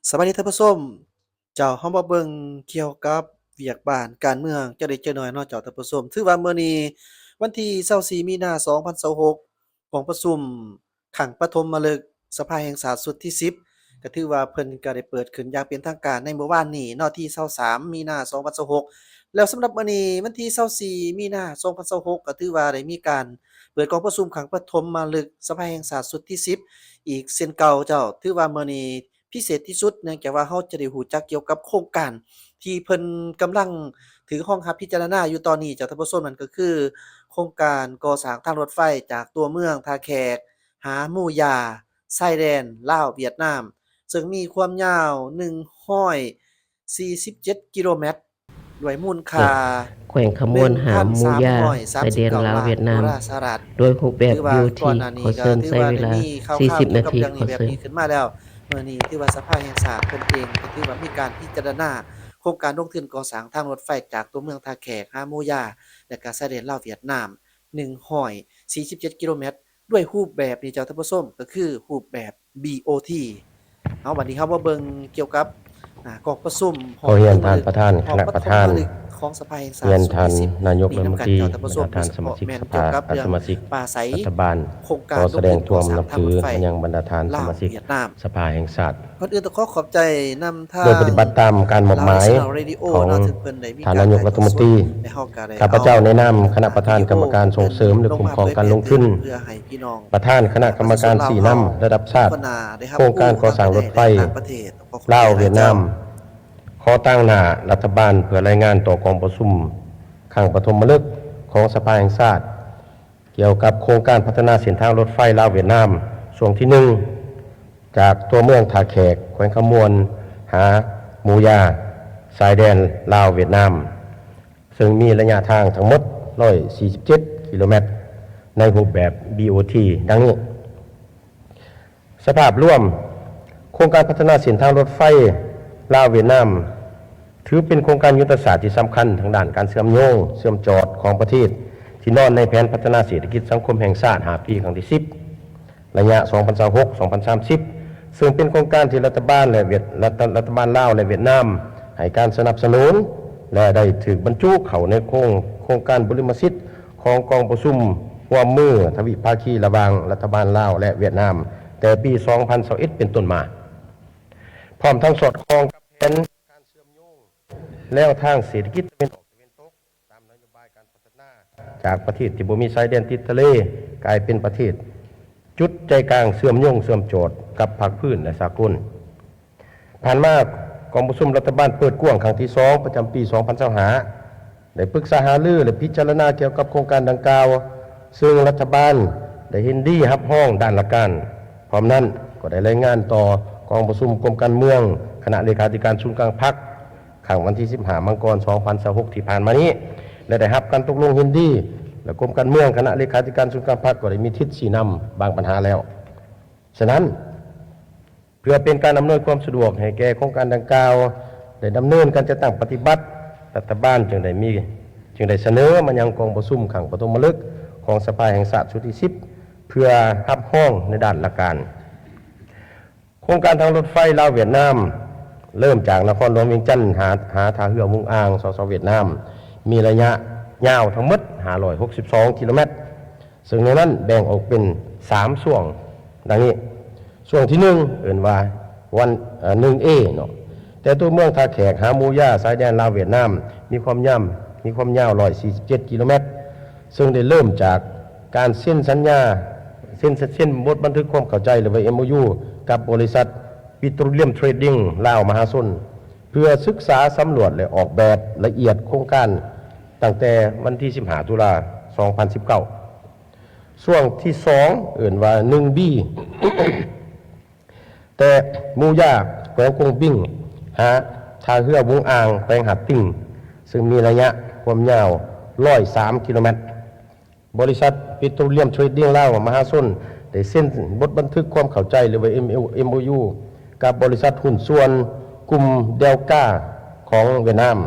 ສະບາຍດີທ່ານຜູ້ຊົມ ເຈົ້າ ເຮົາມາເບິ່ງກ່ຽວກັບວຽກບ້ານການເມືອງຈັກເລັກຈັກນ້ອຍເນາະເຈົ້າທ່ານຜູ້ຊົມ. ຖືວ່າມື້ນີ້ວັນທີຊາວສີ່ມີນາສອງພັນຊາວຫົກ ກອງປະຊຸມຄັ້ງປະຖົມມະລຶກສະພາແຫ່ງຊາດຊຸດທີສິບ ກໍຖືວ່າເພິ່ນກໍໄດ້ເປີດຂຶ້ນຢ່າງເປັນທາງການໃນມື້ວານນີ້ເນາະ ທີຊາວສາມມີນາສອງພັນຊາວຫົກ. ແລ້ວສຳລັບມື້ນີ້ວັນທີຊາວສີ່ມີນາສອງພັນຊາວຫົກ ກໍຖືວ່າໄດ້ມີການເປີດກອງປະຊຸມຄັ້ງປະຖົມມະລຶກສະພາແຫ່ງຊາດຊຸດທີສິບ ອີກເຊັ່ນເກົ່າເຈົ້າ. ຖືວ່າມື້ນີ້ ພິເສດທີ່ສຸດ ເນື່ອງຈາກວ່າເຮົາຈະໄດ້ຮູ້ຈັກກ່ຽວກັບໂຄງການທີ່ເພິ່ນກຳລັງຖືຮອງຮັບພິຈາລະນາຢູ່ຕອນນີ້ເຈົ້າທ່ານຜູ້ຊົມ ນັ້ນກໍຄືໂຄງການກໍ່ສ້າງທາງລົດໄຟຈາກຕົວເມືອງທ່າແຂກຫາໝູຢາ ຊາຍແດນລາວ-ຫວຽດນາມ ເຊິ່ງມີຄວາມຍາວໜຶ່ງຮ້ອຍສີ່ສິບເຈັດກິໂລແມັດ ດ້ວຍມູນຄ່າ ແຂວງຄຳມ່ວນຫາມ ໝູຢາ ຊາຍແດນລາວ-ຫວຽດນາມ ໂດຍຮູບແບບ ບີໂອທີ ຂໍເຊີນໃຊ້ເວລາສີ່ສິບນາທີ ຂໍເຊີນ. ມື້ນີ້ຖືວ່າສະພາແຫ່ງຊາດເພິ່ນເອງກໍຖືວ່າມີການພິຈາລະນາໂຄງການລົງທຶນກໍ່ສ້າງທາງລົດໄຟຈາກຕົວເມືອງທ່າແຂກຫາໝູຢາ ແລະກະຊາຍແດນລາວ-ຫວຽດນາມ ໜຶ່ງຮ້ອຍສີ່ສິບເຈັດກິໂລແມັດ ດ້ວຍຮູບແບບນີ້ເຈົ້າທ່ານຜູ້ຊົມ ກໍຄືຮູບແບບ ບີໂອທີ. ເອົາ ບັດນີ້ເຮົາມາເບິ່ງກ່ຽວກັບ ອາ ກອງປະຊຸມ ຂໍຮຽນທ່ານປະທານຄະນະປະທານ ຂອງສະພາແຫ່ງຊາດ ຮຽນທ່ານນາຍົກລັດຖະມົນຕີ ບັນດາທ່ານສະມາຊິກສະພາ ສະມາຊິກລັດຖະບານ ຂໍສະແດງຄວາມນັບຖືມາຍັງບັນດາທ່ານສະມາຊິກສະພາແຫ່ງຊາດ. ກ່ອນອື່ນຕ້ອງຂໍຂອບໃຈນຳທາງ ໂດຍປະຕິບັດຕາມການມອບໝາຍຂອງທ່ານນາຍົກລັດຖະມົນຕີ ຂ້າພະເຈົ້າໃນນາມຄະນະປະທານກຳມະການສົ່ງເສີມ ແລະ ຄຸ້ມຄອງການລົງທຶນ ປະທານຄະນະກຳມະການຊີ້ນຳລະດັບຊາດ ໂຄງການກໍ່ສ້າງລົດໄຟລາວ-ຫວຽດນາມ ຂໍຕາງໜ້າລັດຖະບານເພື່ອລາຍງານຕໍ່ກອງປະຊຸມຄັ້ງປະຖົມມະລຶກຂອງສະພາແຫ່ງຊາດ ກ່ຽວກັບໂຄງການພັດທະນາເສັ້ນທາງລົດໄຟລາວ-ຫວຽດນາມ ຊ່ວງທີໜຶ່ງ ຈາກຕົວເມືອງທ່າແຂກ ແຂວງຄຳມ່ວນ ຫາໝູຢາ ຊາຍແດນລາວ-ຫວຽດນາມ ເຊິ່ງມີໄລຍະທາງທັງໝົດຮ້ອຍສີ່ສິບເຈັດກິໂລແມັດ ໃນຮູບແບບ ບີໂອທີ ດັ່ງນີ້. ສະພາບລວມ, ໂຄງການພັດທະນາເສັ້ນທາງລົດໄຟລາວ-ຫວຽດນາມ ຖືເປັນໂຄງການຍຸດທະສາດທີ່ສຳຄັນທາງດ້ານການເຊື່ອມໂຍງ, ເຊື່ອມຈອດຂອງປະເທດ ທີ່ນອນໃນແຜນພັດທະນາເສດຖະກິດສັງຄົມແຫ່ງຊາດຫ້າປີຄັ້ງທີສິບ ໄລຍະສອງພັນຊາວຫົກ ສອງພັນສາມສິບ ເຊິ່ງເປັນໂຄງການທີ່ລັດຖະບານ ແລະ ຫວຽດ ລັດຖະ ລັດຖະບານລາວ ແລະ ຫວຽດນາມ ໃຫ້ການສະໜັບສະໜູນ ແລະ ໄດ້ຖືກບັນຈຸເຂົ້າໃນໂຄງ ໂຄງການບຸລິມະສິດຂອງກອງປະຊຸມຮ່ວມມືທະວິພາຄີລະຫວ່າງລັດຖະບານລາວ ແລະ ຫວຽດນາມ ແຕ່ປີສອງພັນຊາວເອັດເປັນຕົ້ນມາ, ພ້ອມທັງສອດຄ່ອງກັບແຜນການເຊື່ອມໂຍງແນວທາງເສດຖະກິດຕາເວັນອອກຕາເວັນຕົກ ຕາມນະໂຍບາຍການພັດທະນາຈາກປະເທດທີ່ບໍ່ມີຊາຍແດນຕິດທະເລ ກາຍເປັນປະເທດຈຸດໃຈກາງເຊື່ອມໂຍງເຊື່ອມຈອດກັບພາກພື້ນ ແລະ ສາກົນ. ຜ່ານມາ, ກອງປະຊຸມລັດຖະບານເປີດກວ້າງຄັ້ງທີສອງ ປະຈຳປີສອງພັນຊາວຫ້າ ໄດ້ປຶກສາຫາລື ແລະ ພິຈາລະນາກ່ຽວກັບໂຄງການດັ່ງກ່າວ, ເຊິ່ງລັດຖະບານໄດ້ເຫັນດີຮັບຮອງດ້ານຫຼັກການ. ພ້ອມນັ້ນ, ກໍໄດ້ລາຍງານຕໍ່ກອງປະຊຸມກົມການເມືອງ ຄະນະເລຂາທິການສູນກາງພັກ ຄັ້ງວັນທີສິບຫ້າ ມັງກອນ ສອງພັນຊາວຫົກ ທີ່ຜ່ານມານີ້ ແລະ ໄດ້ຮັບການຕົກລົງເຫັນດີ ແລະ ກົມການເມືອງ ຄະນະເລຂາທິການສູນກາງພັກ ກໍໄດ້ມີທິດຊີ້ນຳບາງບັນຫາແລ້ວ. ສະນັ້ນ, ເພື່ອເປັນການອຳນວຍຄວາມສະດວກໃຫ້ແກ່ໂຄງການດັ່ງກ່າວໄດ້ດຳເນີນການຈັດຕັ້ງປະຕິບັດ, ລັດຖະບານຈຶ່ງໄດ້ມີ ຈຶ່ງໄດ້ສະເໜີມາຍັງກອງປະຊຸມຄັ້ງປະຖົມມະລຶກຂອງສະພາແຫ່ງຊາດຊຸດທີສິບ ເພື່ອຮັບຮອງໃນດ້ານຫຼັກການ. ໂຄງການທາງລົດໄຟລາວ-ຫວຽດນາມ ເລີ່ມຈາກນະຄອນຫຼວງວຽງຈັນ ຫາ ຫາທ່າເຮືອຫວຸງອາງ ສສ ຫວຽດນາມ ມີໄລຍະຍາວທັງໝົດຫ້າຮ້ອຍຫົກສິບສອງກິໂລແມັດ, ເຊິ່ງໃນນັ້ນແບ່ງອອກເປັນສາມຊ່ວງ ດັ່ງນີ້. ຊ່ວງທີໜຶ່ງ ເອີ້ນວ່າວັນ ເອີ ໜຶ່ງເອ ເນາະ, ແຕ່ຕົວເມືອງທ່າແຂກຫາໝູຢາ ຊາຍແດນລາວ-ຫວຽດນາມ ມີຄວາມຍາວ ມີຄວາມຍາວຮ້ອຍສີ່ສິບເຈັດກິໂລແມັດ, ເຊິ່ງໄດ້ເລີ່ມຈາກການເຊັນສັນຍາ ເຊັນ ເຊັນບົດບັນທຶກຄວາມເຂົ້າໃຈ ຫຼືວ່າ ເອັມໂອຢູ ກັບບໍລິສັດ Petroleum Trading ລາວມະຫາຊົນ ເພື່ອສຶກສາສຳຫຼວດ ແລະ ອອກແບບລະອຽດໂຄງການ ຕັ້ງແຕ່ວັນທີສິບຫ້າ ຕຸລາ ສອງພັນສິບເກົ້າ. ຊ່ວງທີສອງ ເອີ້ນວ່າ ໜຶ່ງບີ ແຕ່ໝູຢາ ແຂວງກົງປິງ ຫາທ່າເຮືອຫວຸງອາງ ແຂວງຫາດຕິ່ງ ເຊິ່ງມີໄລຍະຄວາມຍາວຮ້ອຍສາມກິໂລແມັດ. ບໍລິສັດ Petroleum Trading ລາວມະຫາຊົນ ໄດ້ເຊັນບົດບັນທຶກຄວາມເຂົ້າໃຈ ຫຼືວ່າ ເອັມໂອຢູ ກັບບໍລິສັດຫຸ້ນສ່ວນກຸ່ມ Delca ຂອງຫວຽດນາມ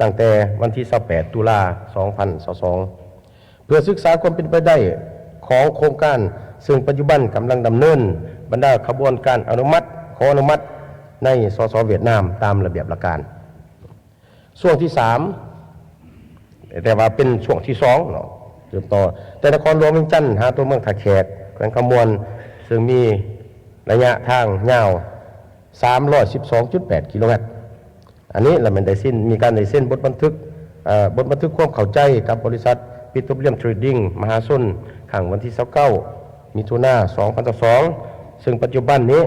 ຕັ້ງແຕ່ວັນທີຊາວແປດ ຕຸລາ ສອງພັນຊາວສອງ ເພື່ອສຶກສາຄວາມເປັນໄປໄດ້ຂອງໂຄງການ, ເຊິ່ງປັດຈຸບັນກຳລັງດຳເນີນບັນດາຂະບວນການອະນຸມັດ, ຂໍອະນຸມັດ ໃນ ສສ ຫວຽດນາມ ຕາມລະບຽບຫຼັກການ. ຊ່ວງທີສາມ ແຕ່ວ່າເປັນຊ່ວງທີສອງເນາະ ສືບຕໍ່ແຕ່ນະຄອນຫຼວງວຽງຈັນຫາຕົວເມືອງທ່າແຂກ ແຂວງຄຳມ່ວນ ເຊິ່ງມີໄລຍະທາງຍາວ ສາມຮ້ອຍສິບສອງຈຸດແປດ ກິໂລແມັດ. ອັນນີ້ລະແມ່ນໄດ້ເຊັນ ມີການໄດ້ເຊັນບົດບັນທຶກ ເອີ ບົດບັນທຶກຄວາມເຂົ້າໃຈກັບບໍລິສັດ Petroleum Trading ມະຫາຊົນ ຄັ້ງວັນທີຊາວເກົ້າ ມິຖຸນາ ສອງພັນຊາວສອງ ເຊິ່ງປັດຈຸບັນນີ້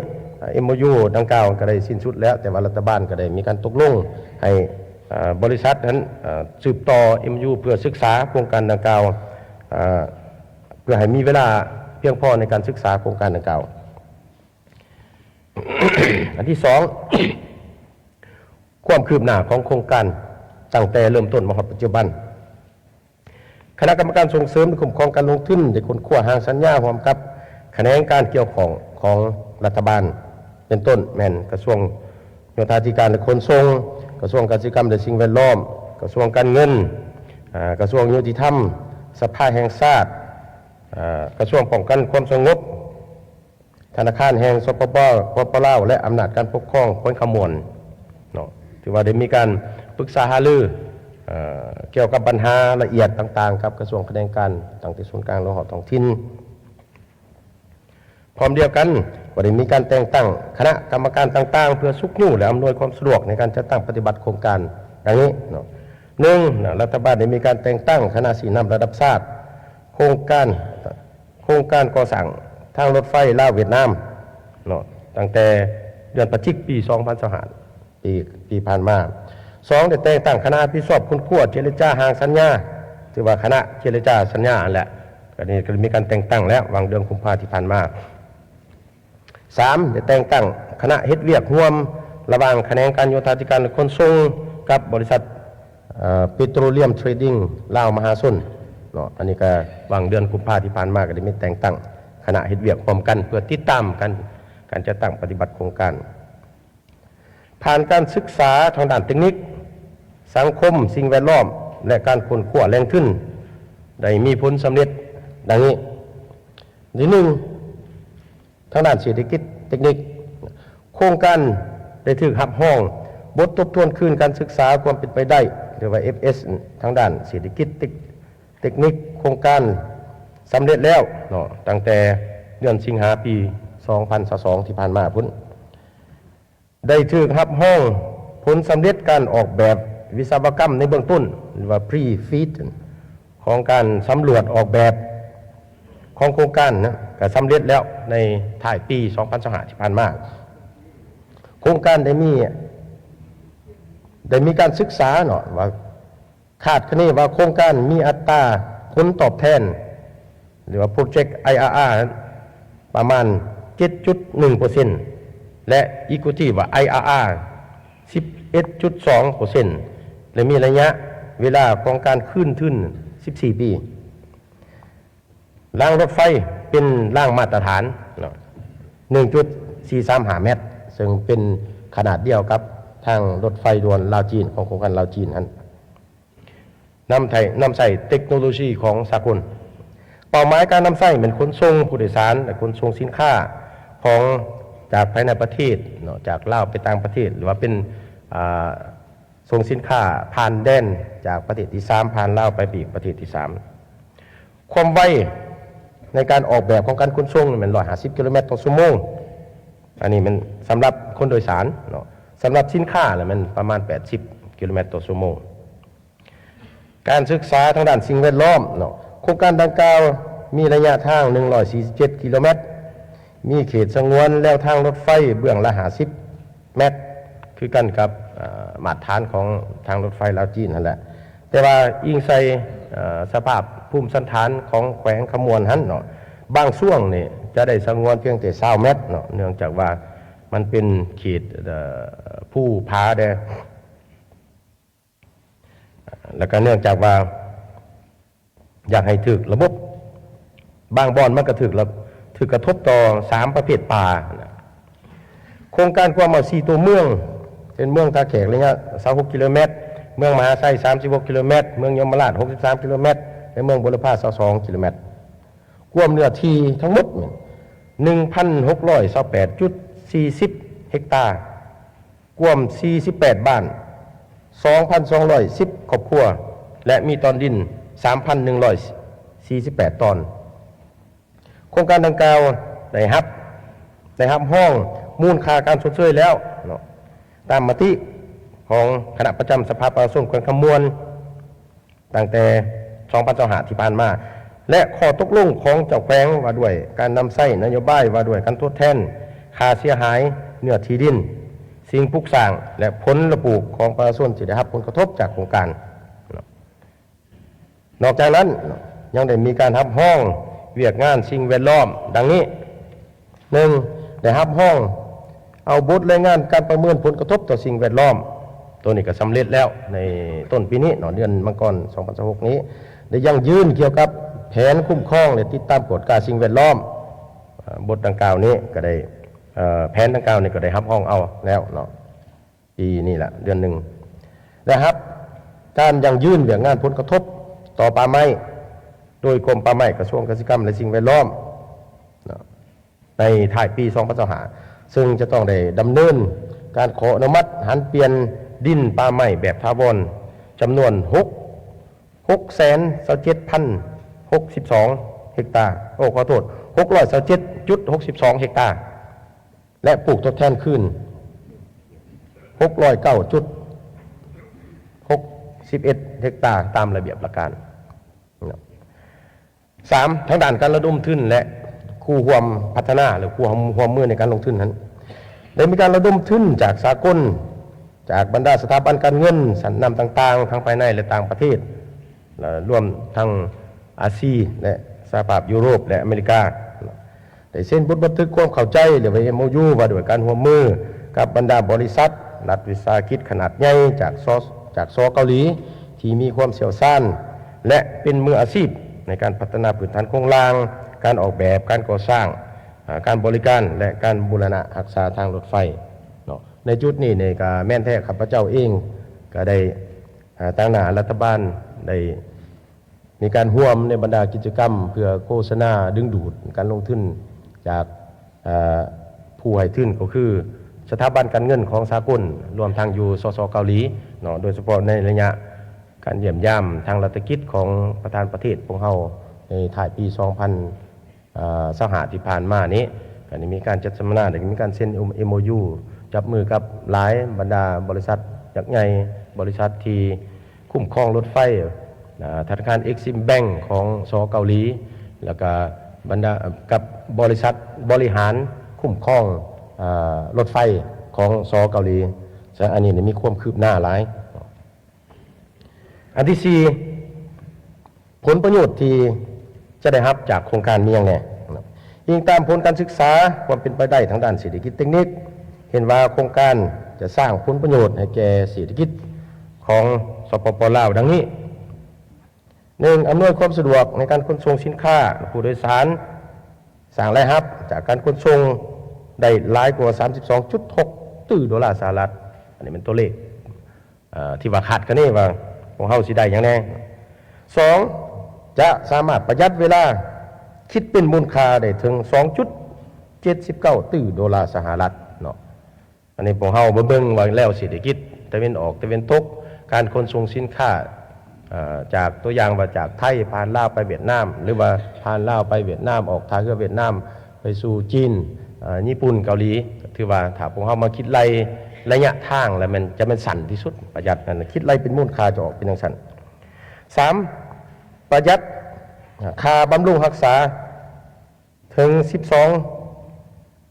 ເອັມໂອຢູ ດັ່ງກ່າວກໍໄດ້ສິ້ນສຸດແລ້ວ, ແຕ່ວ່າລັດຖະບານກໍໄດ້ມີການຕົກລົງໃຫ້ ເອີ ບໍລິສັດນັ້ນ ເອີ ສືບຕໍ່ ເອັມໂອຢູ ເພື່ອສຶກສາໂຄງການດັ່ງກ່າວ ເອີ ເພື່ອໃຫ້ມີເວລາພຽງພໍໃນການສຶກສາໂຄງການດັ່ງກ່າວ. ອັນທີສອງ ຄວາມຄືບໜ້າຂອງໂຄງການຕັ້ງແຕ່ເລີ່ມຕົ້ນມາຮອດປັດຈຸບັນ. ຄະນະກຳມະການສົ່ງເສີມ ແລະ ຄຸ້ມຄອງການລົງທຶນ ໄດ້ຄົ້ນຄວ້າຮ່າງສັນຍາຮ່ວມກັບຂະແໜງການກ່ຽວຂ້ອງຂອງລັດຖະບານ ເປັນຕົ້ນແມ່ນກະຊວງໂຍທາທິການ ແລະ ຂົນສົ່ງ, ກະຊວງກະສິກຳ ແລະ ສິ່ງແວດລ້ອມ, ກະຊວງການເງິນ, ອາ, ກະຊວງຍຸຕິທຳ, ສະພາແຫ່ງຊາດ, ອາ, ກະຊວງປ້ອງກັນຄວາມສະຫງົບ, ທະນາຄານແຫ່ງ ສປປ ປປ ລາວ ແລະ ອຳນາດການປົກຄອງແຂວງຄຳມ່ວນເນາະ ຖືວ່າໄດ້ມີການປຶກສາຫາລື ເອີ ກ່ຽວກັບບັນຫາລະອຽດຕ່າງໆ ກັບກະຊວງຂະແໜງການ ຕັ້ງແຕ່ສູນກາງ ລະຫອດທ້ອງຖິ່ນ. ພ້ອມດຽວກັນ ກໍໄດ້ມີການແຕ່ງຕັ້ງຄະນະກຳມະການຕ່າງໆ ເພື່ອຊຸກຍູ້ ແລະ ອຳນວຍຄວາມສະດວກໃນການຈັດຕັ້ງປະຕິບັດໂຄງການ ດັ່ງນີ້ເນາະ. ໜຶ່ງ ລັດຖະບານໄດ້ມີການແຕ່ງຕັ້ງຄະນະຊີ້ນຳລະດັບຊາດ ໂຄງການ ໂຄງການກໍ່ສ້າງທາງລົດໄຟລາວຫວຽດນາມເນາະ ຕັ້ງແຕ່ເດືອນພະຈິກ ປີສອງພັນຊາວຫ້າ ປີ ປີຜ່ານມາ. ສອງ ໄດ້ແຕ່ງຕັ້ງຄະນະຮັບຜິດຊອບຄົ້ນຄວ້າເຈລະຈາຮ່າງສັນຍາ ຖືວ່າຄະນະເຈລະຈາສັນຍາຫັ້ນແຫຼະ ກໍນີ້ກໍມີການແຕ່ງຕັ້ງແລ້ວ ຫວ່າງເດືອນກຸມພາທີ່ຜ່ານມາ. ສາມ ໄດ້ແຕ່ງຕັ້ງຄະນະເຮັດວຽກຮ່ວມລະຫວ່າງຂະແໜງການໂຍທາທິການ ແລະ ຂົນສົ່ງ ກັບບໍລິສັດ ເອີ Petroleum Trading ລາວມະຫາຊົນເນາະ ອັນນີ້ກໍຫວ່າງເດືອນກຸມພາທີ່ຜ່ານມາ ກໍໄດ້ມີແຕ່ງຕັ້ງຄະນະເຮັດວຽກຮ່ວມກັນ ເພື່ອຕິດຕາມການ ການຈັດຕັ້ງປະຕິບັດໂຄງການ. ຜ່ານການສຶກສາທາງດ້ານເຕັກນິກ, ສັງຄົມ, ສິ່ງແວດລ້ອມ ແລະ ການຄົ້ນຄວ້າແຫຼ່ງທຶນ ໄດ້ມີຜົນສຳເລັດດັ່ງນີ້. ທີໜຶ່ງ ທາງດ້ານເສດຖະກິດເຕັກນິກ, ໂຄງການໄດ້ຖືກຮັບຮອງບົດທົບທວນຄືນການສຶກສາຄວາມເປັນໄປໄດ້ ຫຼືວ່າ ເອັຟເອສ ທາງດ້ານເສດຖະກິດເຕັກ ເຕັກນິກ. ໂຄງການສຳເລັດແລ້ວເນາະ ຕັ້ງແຕ່ເດືອນສິງຫາ ປີສອງພັນຊາວສອງ ທີ່ຜ່ານມາພຸ້ນ. ໄດ້ຖືກຮັບຮອງຜົນສຳເລັດການອອກແບບວິສະວະກຳໃນເບື້ອງຕົ້ນ ຫຼືວ່າ Pre-FEED ຂອງການສຳຫຼວດອອກແບບຂອງໂຄງການນະ ກະສຳເລັດແລ້ວໃນທ້າຍປີສອງພັນຊາວຫ້າ ທີ່ຜ່ານມາ. ໂຄງການໄດ້ມີ ໄດ້ມີການສຶກສາເນາະວ່າ ຄາດຄະເນວ່າໂຄງການມີອັດຕາຜົນຕອບແທນ ຫຼືວ່າ Project ໄອອາອາ ປະມານ ເຈັດຈຸດໜຶ່ງເປີເຊັນ ແລະ Equity ວ່າ ໄອອາອາ ສິບເອັດຈຸດສອງເປີເຊັນ ແລະ ມີໄລຍະເວລາຂອງການຄືນທຶນ ສິບສີ່ປີ. ລາງລົດໄຟເປັນລາງມາດຕະຖານເນາະ ໜຶ່ງຈຸດສີ່ສາມຫ້າແມັດ ເຊິ່ງເປັນຂະໜາດດຽວກັບທາງລົດໄຟດ່ວນລາວຈີນ ຂອງໂຄງການລາວຈີນຫັ້ນ. ນຳໃຊ້ ນຳໃຊ້ເຕັກໂນໂລຊີຂອງສາກົນ. ເປົ້າໝາຍການນຳໃຊ້ແມ່ນຂົນສົ່ງຜູ້ໂດຍສານ ແລະ ຂົນສົ່ງສິນຄ້າຂອງຈາກພາຍໃນປະເທດເນາະ ຈາກລາວໄປຕ່າງປະເທດ ຫຼືວ່າເປັນ ອ່າ ສົ່ງສິນຄ້າຜ່ານແດນຈາກປະເທດທີສາມ ຜ່ານລາວໄປອີກປະເທດທີສາມ. ຄວາມໄວໃນການອອກແບບຂອງການຂົນສົ່ງແມ່ນ ຮ້ອຍຫ້າສິບ ກິໂລແມັດຕໍ່ຊົ່ວໂມງ. ອັນນີ້ແມ່ນສຳລັບຄົນໂດຍສານເນາະ. ສຳລັບສິນຄ້າລະແມ່ນປະມານ ແປດສິບ ກິໂລແມັດຕໍ່ຊົ່ວໂມງ. ການສຶກສາທາງດ້ານສິ່ງແວດລ້ອມເນາະ. ໂຄງການດັ່ງກ່າວມີໄລຍະທາງ ໜຶ່ງຮ້ອຍສີ່ສິບເຈັດ ກິໂລແມັດ, ມີເຂດສະຫງວນແລວທາງລົດໄຟເບື້ອງລະ ຫ້າສິບ ແມັດ ຄືກັນກັບ ເອີ ມາດຕະຖານຂອງທາງລົດໄຟລາວຈີນຫັ້ນແຫຼະ. ແຕ່ວ່າອີງໃສ່ ເອີ ສະພາບພູມສັນຖານຂອງແຂວງຄຳມ່ວນຫັ້ນເນາະ, ບາງຊ່ວງນີ້ຈະໄດ້ສະຫງວນພຽງແຕ່ ຊາວ ແມັດເນາະ, ເນື່ອງຈາກວ່າມັນເປັນເຂດ ເອີ ພູຜາແດ່. ແລ້ວກໍເນື່ອງຈາກວ່າຢາກໃຫ້ຖືກລະບົບ, ບາງບ່ອນມັນກໍຖືກລະ ຖືກກະທົບຕໍ່ສາມປະເພດປ່ານະ. ໂຄງການກວມເອົາສີ່ຕົວເມືອງ ເຊັ່ນ ເມືອງທ່າແຂກ ໄລຍະ ຊາວຫົກ ກິໂລແມັດ, ເມືອງມະຫາໄຊ ສາມສິບຫົກ ກິໂລແມັດ, ເມືອງຍົມມະລາດ ຫົກສິບສາມ ກິໂລແມັດ ແລະ ເມືອງບຸລະພາ ຊາວສອງ ກິໂລແມັດ. ກວມເນື້ອທີ່ທັງໝົດແມ່ນ ໜຶ່ງພັນຫົກຮ້ອຍຊາວແປດຈຸດສີ່ສິບ ເຮັກຕາ. ກວມສີ່ສິບແປດບ້ານ ສອງພັນສອງຮ້ອຍສິບຄອບຄົວ ແລະ ມີຕອນດິນ ສາມພັນໜຶ່ງຮ້ອຍສີ່ສິບແປດຕອນ. ໂຄງການດັ່ງກ່າວໄດ້ຮັບ ໄດ້ຮັບຮອງມູນຄ່າການຊົດເຊີຍແລ້ວເນາະ ຕາມມະຕິຂອງຄະນະປະຈຳສະພາປະຊາຊົນແຂວງຄຳມ່ວນ ຕັ້ງແຕ່ສອງພັນຊາວຫ້າທີ່ຜ່ານມາ ແລະ ຂໍ້ຕົກລົງຂອງເຈົ້າແຂວງວ່າດ້ວຍການນຳໃຊ້ນະໂຍບາຍວ່າດ້ວຍການທົດແທນຄ່າເສຍຫາຍເນື້ອທີ່ດິນ, ສິ່ງປຸກສ້າງ ແລະ ຜົນລະປູກຂອງປະຊາຊົນທີ່ໄດ້ຮັບຜົນກະທົບຈາກໂຄງການ. ນອກຈາກນັ້ນ ຍັງໄດ້ມີການຮັບຮອງວຽກງານສິ່ງແວດລ້ອມດັ່ງນີ້: ໜຶ່ງ ໄດ້ຮັບຮອງເອົາບົດລາຍງານການປະເມີນຜົນກະທົບຕໍ່ສິ່ງແວດລ້ອມ, ໂຕນີ້ກໍສຳເລັດແລ້ວໃນຕົ້ນປີນີ້ເນາະ ເດືອນມັງກອນສອງພັນຊາວຫົກນີ້ ໄດ້ຢັ້ງຢືນກ່ຽວກັບແຜນຄຸ້ມຄອງ ແລະ ຕິດຕາມກວດກາສິ່ງແວດລ້ອມ. ເອີ່ ບົດດັ່ງກ່າວນີ້ກໍໄດ້ ເອີ່ ແຜນດັ່ງກ່າວນີ້ກໍໄດ້ຮັບຮອງເອົາແລ້ວເນາະ ປີນີ້ລະ ເດືອນໜຶ່ງ ໄດ້ຮັບການຢັ້ງຢືນວຽກງານຜົນກະທົບຕໍ່ປ່າໄມ້ ໂດຍກົມປ່າໄມ້ ກະຊວງກະສິກຳ ແລະ ສິ່ງແວດລ້ອມເນາະ ໃນທ້າຍປີສອງພັນຊາວຫ້າ ເຊິ່ງຈະຕ້ອງໄດ້ດຳເນີນການຂໍອະນຸມັດຫັນປ່ຽນດິນປ່າໄມ້ແບບຖາວອນ ຈຳນວນຫົກ ຫົກແສນຊາວເຈັດພັນຫົກສິບສອງເຮັກຕາ ໂອ້ ຂໍໂທດ ຫົກຮ້ອຍຊາວເຈັດຈຸດຫົກສິບສອງເຮັກຕາ ແລະ ປູກທົດແທນຄືນ ຫົກຮ້ອຍເກົ້າຈຸດຫົກສິບເອັດເຮັກຕາ ຕາມລະບຽບຫຼັກການ. ສາມ ທາງດ້ານການລະດົມທຶນ ແລະ ຄູ່ຮ່ວມພັດທະນາ ຫຼື ຄູ່ຮ່ວມ ຮ່ວມມືໃນການລົງທຶນນັ້ນ ໄດ້ມີການລະດົມທຶນຈາກສາກົນ, ຈາກບັນດາສະຖາບັນການເງິນຊັ້ນນຳຕ່າງໆ ທັງພາຍໃນ ແລະ ຕ່າງປະເທດ, ລະລວມທັງອາຊີ ແລະ ສະຫະພາບຢູໂຣບ ແລະ ອາເມລິກາ ໄດ້ເຊັນບົດບັນທຶກຄວາມເຂົ້າໃຈ ຫຼືວ່າ ເອັມໂອຢູ ວ່າດ້ວຍການຮ່ວມມືກັບບັນດາບໍລິສັດ ລັດວິສາຫະກິດຂະໜາດໃຫຍ່ ຈາກ ສ ຈາກ ສ ເກົາຫຼີ ທີ່ມີຄວາມຊ່ຽວຊານ ແລະ ເປັນມືອາຊີບໃນການພັດທະນາພື້ນຖານໂຄງລ່າງ, ການອອກແບບ, ການກໍ່ສ້າງ, ອາ ການບໍລິການ ແລະ ການບູລະນະຮັກສາທາງລົດໄຟເນາະ. ໃນຈຸດນີ້ນີ້ກະແມ່ນແທ້ ຂ້າພະເຈົ້າເອງກະໄດ້ ອາ ຕາງໜ້າລັດຖະບານໄດ້ ມີການຮ່ວມໃນບັນດາກິດຈະກຳເພື່ອໂຄສະນາດຶງດູດການລົງທຶນຈາກ ເອີ່ ຜູ້ໃຫ້ທຶນ ກໍຄືສະຖາບັນການເງິນຂອງສາກົນ ລວມທັງຢູ່ ສສ ເກົາຫຼີເນາະ, ໂດຍສະເພາະໃນໄລຍະການຢ້ຽມຢາມທາງລັດຖະກິດຂອງປະທານປະເທດພວກເຮົາໃນທ້າຍປີສອງພັນ ເອີ່ ຊາວຫ້າທີ່ຜ່ານມານີ້ ກໍໄດ້ມີການຈັດສຳມະນາ ແລະ ມີການເຊັນ ເອັມໂອຢູ ຈັບມືກັບຫຼາຍບັນດາບໍລິສັດຍັກໃຫຍ່, ບໍລິສັດທີ່ຄຸ້ມຄອງລົດໄຟ, ອາ ທະນາຄານ Exim Bank ຂອງ ສ ເກົາຫຼີ ແລ້ວກະບັນດາ ກັບບໍລິສັດບໍລິຫານຄຸ້ມຄອງ ອາ ລົດໄຟຂອງ ສ ເກົາຫຼີ. ສະນັ້ນ ອັນນີ້ນີ້ມີຄວາມຄືບໜ້າຫຼາຍ. ອັນທີສີ່ ຜົນປະໂຫຍດທີ່ຈະໄດ້ຮັບຈາກໂຄງການມີຫຍັງແດ່? ອີງຕາມຜົນການສຶກສາຄວາມເປັນໄປໄດ້ທາງດ້ານເສດຖະກິດເຕັກນິກ ເຫັນວ່າໂຄງການຈະສ້າງຜົນປະໂຫຍດໃຫ້ແກ່ເສດຖະກິດຂອງ ສປປ ລາວ ດັ່ງນີ້: ໜຶ່ງ ອຳນວຍຄວາມສະດວກໃນການຂົນສົ່ງສິນຄ້າ ແລະ ຜູ້ໂດຍສານ, ສ້າງລາຍຮັບຈາກການຂົນສົ່ງໄດ້ຫຼາຍກວ່າສາມສິບສອງຈຸດຫົກຕື້ໂດລາສະຫະລັດ. ອັນນີ້ແມ່ນຕົວເລກ ເອີ່ ທີ່ວ່າຄາດຄະເນວ່າພວກເຮົາຊິໄດ້ຫຍັງແດ່. ສອງ ຈະສາມາດປະຢັດເວລາ ຄິດເປັນມູນຄ່າໄດ້ເຖິງສອງຈຸດເຈັດສິບເກົ້າຕື້ໂດລາສະຫະລັດເນາະ. ອັນນີ້ພວກເຮົາມາເບິ່ງວ່າແລວເສດຖະກິດຕາເວັນອອກຕາເວັນຕົກ ການຂົນສົ່ງສິນຄ້າ ເອີ່ ຈາກຕົວຢ່າງວ່າຈາກໄທຜ່ານລາວໄປຫວຽດນາມ ຫຼືວ່າຜ່ານລາວໄປຫວຽດນາມ ອອກທ່າເຮືອຫວຽດນາມ ໄປສູ່ຈີນ, ເອີ່ ຍີ່ປຸ່ນ, ເກົາຫຼີ ກໍຖືວ່າຖ້າພວກເຮົາມາຄິດໄລ່ໄລຍະທາງແລ້ວແມ່ນ ຈະແມ່ນສັ້ນທີ່ສຸດ ປະຢັດນັ້ນ ຄິດໄລ່ເປັນມູນຄ່າຈະອອກເປັນຈັ່ງຊັ້ນ. ສາມ ປະຢັດຄ່າບຳລຸງຮັກສາເຖິງສິບສອງ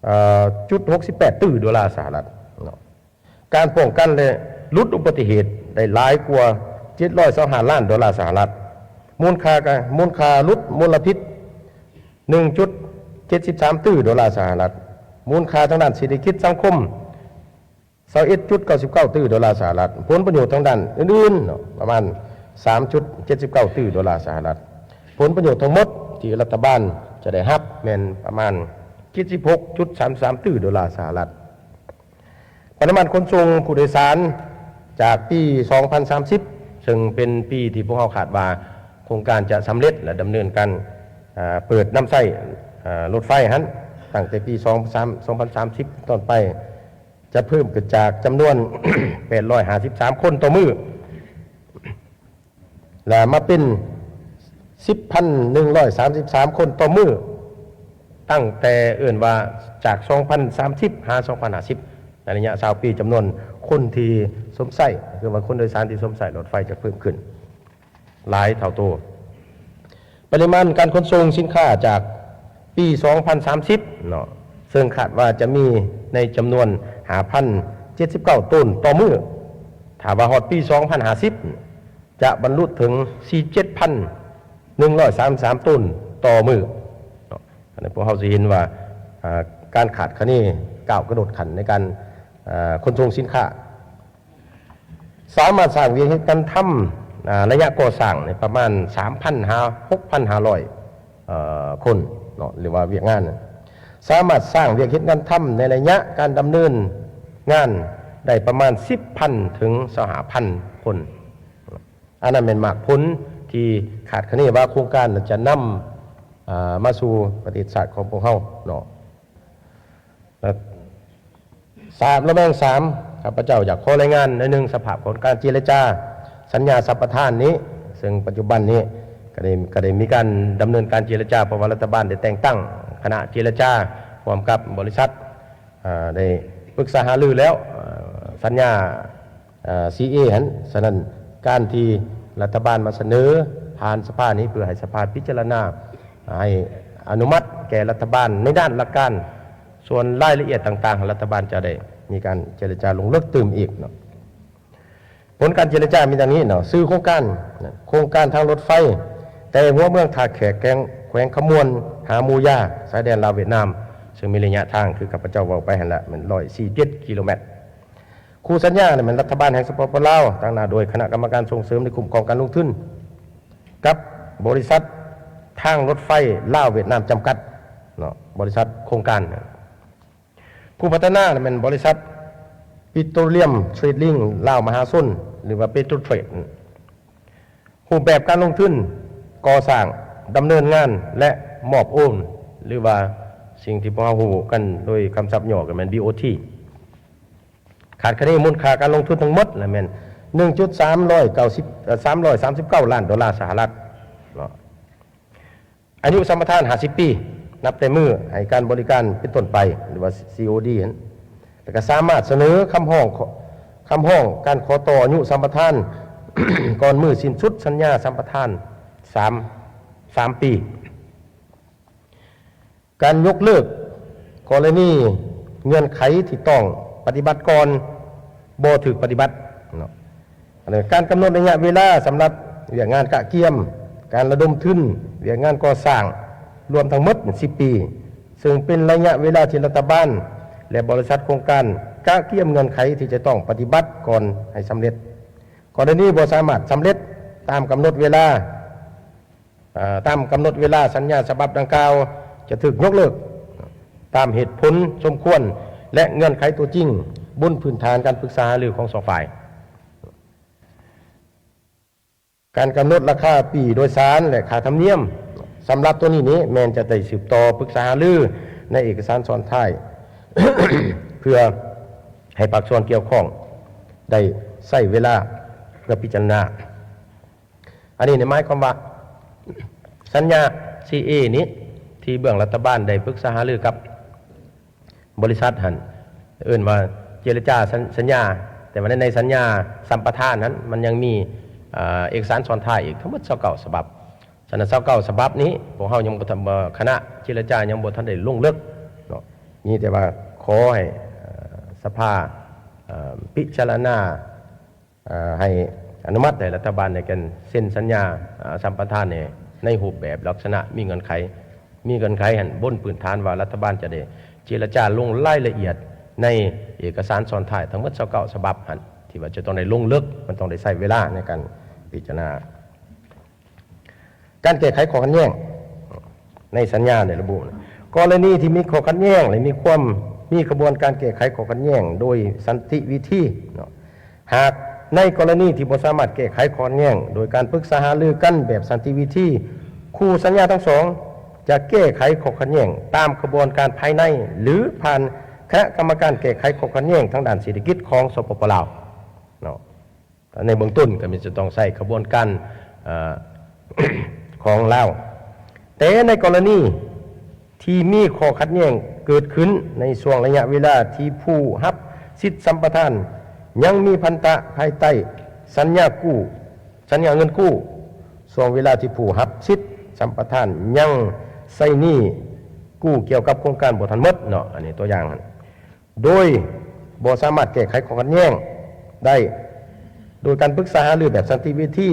ເອີ່ ຈຸດຫົກສິບແປດຕື້ໂດລາສະຫະລັດເນາະ. ການປ້ອງກັນ ແລະ ຫຼຸດອຸບັດຕິເຫດໄດ້ຫຼາຍກວ່າເຈັດຮ້ອຍຊາວຫ້າລ້ານໂດລາສະຫະລັດ, ມູນຄ່າກະ ມູນຄ່າຫຼຸດມົນລະພິດໜຶ່ງຈຸດເຈັດສິບສາມຕື້ໂດລາສະຫະລັດ, ມູນຄ່າທາງດ້ານເສດຖະກິດສັງຄົມຊາວເອັດຈຸດເກົ້າສິບເກົ້າຕື້ໂດລາສະຫະລັດ, ຜົນປະໂຫຍດທາງດ້ານອື່ນໆເນາະ ປະມານສາມຈຸດເຈັດສິບເກົ້າຕື້ໂດລາສະຫະລັດ. ຜົນປະໂຫຍດທັງໝົດທີ່ລັດຖະບານຈະໄດ້ຮັບແມ່ນປະມານເຈັດສິບຫົກຈຸດສາມສິບສາມຕື້ໂດລາສະຫະລັດ. ປະລິມານຂົນສົ່ງຜູ້ໂດຍສານຈາກປີສອງພັນສາມສິບ ເຊິ່ງເປັນປີທີ່ພວກເຮົາຄາດວ່າໂຄງການຈະສຳເລັດ ແລະ ດຳເນີນການ ເອີ່ ເປີດນຳໃຊ້ ເອີ່ ລົດໄຟຫັ້ນ ຕັ້ງແຕ່ປີສອງພັນສາມ ສອງພັນສາມສິບເປັນຕົ້ນໄປ ຈະເພີ່ມຂຶ້ນຈາກຈຳນວນ ແປດຮ້ອຍຫ້າສິບສາມຄົນຕໍ່ມື້ ແລະ ມາເປັນ ສິບພັນໜຶ່ງຮ້ອຍສາມສິບສາມຄົນຕໍ່ມື້ ຕັ້ງແຕ່ເອີ້ນວ່າຈາກ ສອງພັນສາມສິບ ຫາ ສອງພັນຫ້າສິບ ໃນໄລຍະ ຊາວປີ ຈຳນວນຄົນທີ່ຊົມໃຊ້ ຄືວ່າຄົນໂດຍສານທີ່ຊົມໃຊ້ລົດໄຟຈະເພີ່ມຂຶ້ນ ຫຼາຍເທົ່າໂຕ. ປະລິມານການຂົນສົ່ງສິນຄ້າຈາກປີ ສອງພັນສາມສິບ ເນາະ ເຊິ່ງຄາດວ່າຈະມີໃນຈຳນວນ ຫ້າພັນເຈັດສິບເກົ້າໂຕນຕໍ່ມື້ ຖ້າວ່າຮອດປີ ສອງພັນຫ້າສິບ ຈະບັນລຸເຖິງ ສີ່ສິບເຈັດພັນໜຶ່ງຮ້ອຍສາມສິບສາມໂຕນຕໍ່ມື້ເນາະ. ອັນນີ້ພວກເຮົາຊິເຫັນວ່າ ອາ ການຄາດຄະເນກ້າວກະໂດດຂັ້ນໃນການ ອາ ຂົນສົ່ງສິນຄ້າ. ສາມາດສ້າງວຽກເຮັດງານທຳ ອາ ໄລຍະກໍ່ສ້າງນີ້ປະມານ ສາມພັນ ຫາ ຫົກພັນຫ້າຮ້ອຍ ເອີ ຄົນເນາະ ຫຼືວ່າວຽກງານ ສາມາດສ້າງວຽກເຮັດງານທຳໃນໄລຍະການດຳເນີນງານໄດ້ປະມານ ສິບພັນ ເຖິງ ຊາວຫ້າພັນຄົນ. ອັນນັ້ນແມ່ນໝາກຜົນທີ່ຄາດຄະເນວ່າໂຄງການຈະນຳ ອາ ມາສູ່ປະເທດຊາດຂອງພວກເຮົາເນາະ. ແລະ ສາມ ລະແວງສາມ ຂ້າພະເຈົ້າຢາກຂໍລາຍງານໜ້ອຍໜຶ່ງ ສະພາບຂອງການເຈລະຈາສັນຍາສຳປະທານນີ້ ເຊິ່ງປັດຈຸບັນນີ້ກະໄດ້ ກະໄດ້ມີການດຳເນີນການເຈລະຈາ ເພາະວ່າລັດຖະບານໄດ້ແຕ່ງຕັ້ງຄະນະເຈລະຈາຮ່ວມກັບບໍລິສັດ ອາ ໄດ້ປຶກສາຫາລືແລ້ວ ອາ ສັນຍາ ເອີ ຊີເອ ຫັ້ນ. ສະນັ້ນ ການທີ່ລັດຖະບານມາສະເໜີຜ່ານສະພານີ້ ເພື່ອໃຫ້ສະພາພິຈາລະນາ ໃຫ້ອະນຸມັດແກ່ລັດຖະບານໃນດ້ານຫຼັກການ, ສ່ວນລາຍລະອຽດຕ່າງໆ ລັດຖະບານຈະໄດ້ມີການເຈລະຈາລົງເລິກຕື່ມອີກເນາະ. ຜົນການເຈລະຈາມີດັ່ງນີ້ເນາະ, ຊື່ໂຄງການ ໂຄງການທາງລົດໄຟ ແຕ່ຫົວເມືອງທ່າແຂກ ແຂວງ ແຂວງຄຳມ່ວນ ຫາໝູຢາ ຊາຍແດນລາວຫວຽດນາມ, ເຊິ່ງມີໄລຍະທາງ ຄືຂ້າພະເຈົ້າເວົ້າໄປຫັ້ນລະ ແມ່ນ ຮ້ອຍສີ່ສິບເຈັດ ກິໂລແມັດ. ຄູ່ສັນຍານັ້ນແມ່ນລັດຖະບານແຫ່ງ ສປປ ລາວ ຕາງໜ້າໂດຍຄະນະກຳມະການສົ່ງເສີມ ແລະ ຄຸ້ມຄອງການລົງທຶນ ກັບບໍລິສັດທາງລົດໄຟລາວຫວຽດນາມຈຳກັດເນາະ, ບໍລິສັດໂຄງການ. ຜູ້ພັດທະນານັ້ນແມ່ນບໍລິສັດ Petroleum Trading ລາວມະຫາຊົນ ຫຼືວ່າ Petrotrade. ຮູບແບບການລົງທຶນ ກໍ່ສ້າງ, ດຳເນີນງານ ແລະ ມອບໂອນ ຫຼືວ່າສິ່ງທີ່ພວກເຮົາຮູ້ກັນໂດຍຄຳສັບຫຍໍ້ກໍແມ່ນ ບີໂອທີ. ຄາດຄະເນມູນຄ່າການລົງທຶນທັງໝົດລະແມ່ນ ໜຶ່ງຈຸດສາມຮ້ອຍເກົ້າສິບ ເອີ ສາມຮ້ອຍສາມສິບເກົ້າລ້ານໂດລາສະຫະລັດເນາະ. ອາຍຸສຳປະທານ ຫ້າສິບປີ ນັບແຕ່ມື້ໃຫ້ການບໍລິການເປັນຕົ້ນໄປ ຫຼືວ່າ ຊີ ໂອ ດີ ຫັ້ນ ແລ້ວກໍສາມາດສະເໜີຄຳຮ້ອງ ຄຳຮ້ອງການຂໍຕໍ່ອາຍຸສຳປະທານ ກ່ອນມື້ສິ້ນສຸດສັນຍາສຳປະທານ ສາມ ສາມປີ. ການຍົກເລີກກໍລະນີເງື່ອນໄຂທີ່ຕ້ອງປະຕິບັດກ່ອນ ບໍ່ຖືກປະຕິບັດເນາະ. ອັນນັ້ນ ການກຳນົດໄລຍະເວລາສຳລັບວຽກງານກະກຽມ, ການລະດົມທຶນ, ວຽກງານກໍ່ສ້າງ ລວມທັງໝົດສິບປີ, ເຊິ່ງເປັນໄລຍະເວລາທີ່ລັດຖະບານ ແລະ ບໍລິສັດໂຄງການກະກຽມເງື່ອນໄຂທີ່ຈະຕ້ອງປະຕິບັດກ່ອນໃຫ້ສຳເລັດ. ກໍລະນີບໍ່ສາມາດສຳເລັດຕາມກຳນົດເວລາ ເອີ ຕາມກຳນົດເວລາ, ສັນຍາສະບັບດັ່ງກ່າວຈະຖືກຍົກເລີກຕາມເຫດຜົນສົມຄວນ ແລະ ເງື່ອນໄຂຕົວຈິງ ບົນພື້ນຖານການປຶກສາຫາລືຂອງສອງຝ່າຍ. ການກຳນົດລາຄາປີ້ໂດຍສານ ແລະ ຄ່າທຳນຽມ ສຳລັບຕົວນີ້ນີ້ແມ່ນຈະໄດ້ສືບຕໍ່ປຶກສາຫາລືໃນເອກະສານຊ້ອນທ້າຍ ເພື່ອໃຫ້ພາກສ່ວນກ່ຽວຂ້ອງໄດ້ໃຊ້ເວລາເພື່ອພິຈາລະນາ. ອັນນີ້ນີ້ໝາຍຄວາມວ່າ ສັນຍາ ຊີເອ ນີ້ ທີ່ເບື້ອງລັດຖະບານໄດ້ປຶກສາຫາລືກັບ ບໍລິສັດຫັ້ນ ເອີ້ນວ່າເຈລະຈາສັນ ສັນຍາ, ແຕ່ວ່າໃນ ໃນສັນຍາສຳປະທານຫັ້ນ ມັນຍັງມີ ເອີ ເອກະສານຊ້ອນທ້າຍອີກທັງໝົດຊາວເກົ້າສະບັບ. ສະນັ້ນ ຊາວເກົ້າສະບັບນີ້ ພວກເຮົາຍັງບໍ່ທັນ ຄະນະເຈລະຈາຍັງບໍ່ທັນໄດ້ລົງເລິກເນາະ, ມີແຕ່ວ່າຂໍໃຫ້ ເອີ ສະພາ ເອີ ພິຈາລະນາ ເອີ ໃຫ້ອະນຸມັດໃຫ້ລັດຖະບານໃນການເຊັນສັນຍາ ເອີ ສຳປະທານໃນ ໃນຮູບແບບລັກສະນະມີເງື່ອນໄຂ, ມີເງື່ອນໄຂຫັ້ນ ບົນພື້ນຖານວ່າລັດຖະບານຈະໄດ້ເຈລະຈາລົງລາຍລະອຽດໃນເອກະສານຊ້ອນທ້າຍທັງໝົດຊາວເກົ້າສະບັບຫັ້ນ ທີ່ວ່າຈະຕ້ອງໄດ້ລົງເລິກ, ມັນຕ້ອງໄດ້ໃຊ້ເວລາໃນການພິຈາລະນາ. ການແກ້ໄຂຂໍ້ຂັດແຍ້ງໃນສັນຍາໄດ້ລະບຸ ກໍລະນີທີ່ມີຂໍ້ຂັດແຍ້ງ ແລະ ມີຄວາມ ມີຂະບວນການແກ້ໄຂຂໍ້ຂັດແຍ້ງໂດຍສັນຕິວິທີເນາະ, ຫາກໃນກໍລະນີທີ່ບໍ່ສາມາດແກ້ໄຂຂໍ້ຂັດແຍ້ງໂດຍການປຶກສາຫາລືກັນແບບສັນຕິວິທີ, ຄູ່ສັນຍາທັງສອງຈະແກ້ໄຂຂໍ້ຂັດແຍ້ງຕາມຂະບວນການພາຍໃນ ຫຼື ຜ່ານ ຄະນະກຳມະການແກ້ໄຂຂໍ້ຂັດແຍ່ງທາງດ້ານເສດຖະກິດຂອງ ສປປ ລາວ ເນາະ. ໃນເບື້ອງຕົ້ນກໍມີຈະຕ້ອງໃຊ້ຂະບວນການ ເອີ ຂອງລາວ. ແຕ່ໃນກໍລະນີທີ່ມີຂໍ້ຂັດແຍ່ງເກີດຂຶ້ນໃນຊ່ວງໄລຍະເວລາທີ່ຜູ້ຮັບສິດສຳປະທານຍັງມີພັນທະພາຍໃຕ້ສັນຍາກູ້ ສັນຍາເງິນກູ້, ຊ່ວງເວລາທີ່ຜູ້ຮັບສິດສຳປະທານຍັງໃຊ້ໜີ້ກູ້ກ່ຽວກັບໂຄງການບໍ່ທັນໝົດເນາະ, ອັນນີ້ຕົວຢ່າງຫັ້ນ, ໂດຍບໍ່ສາມາດແກ້ໄຂຂໍ້ຂັດແຍ່ງໄດ້ໂດຍການປຶກສາຫາລືແບບສັນຕິເວທີ,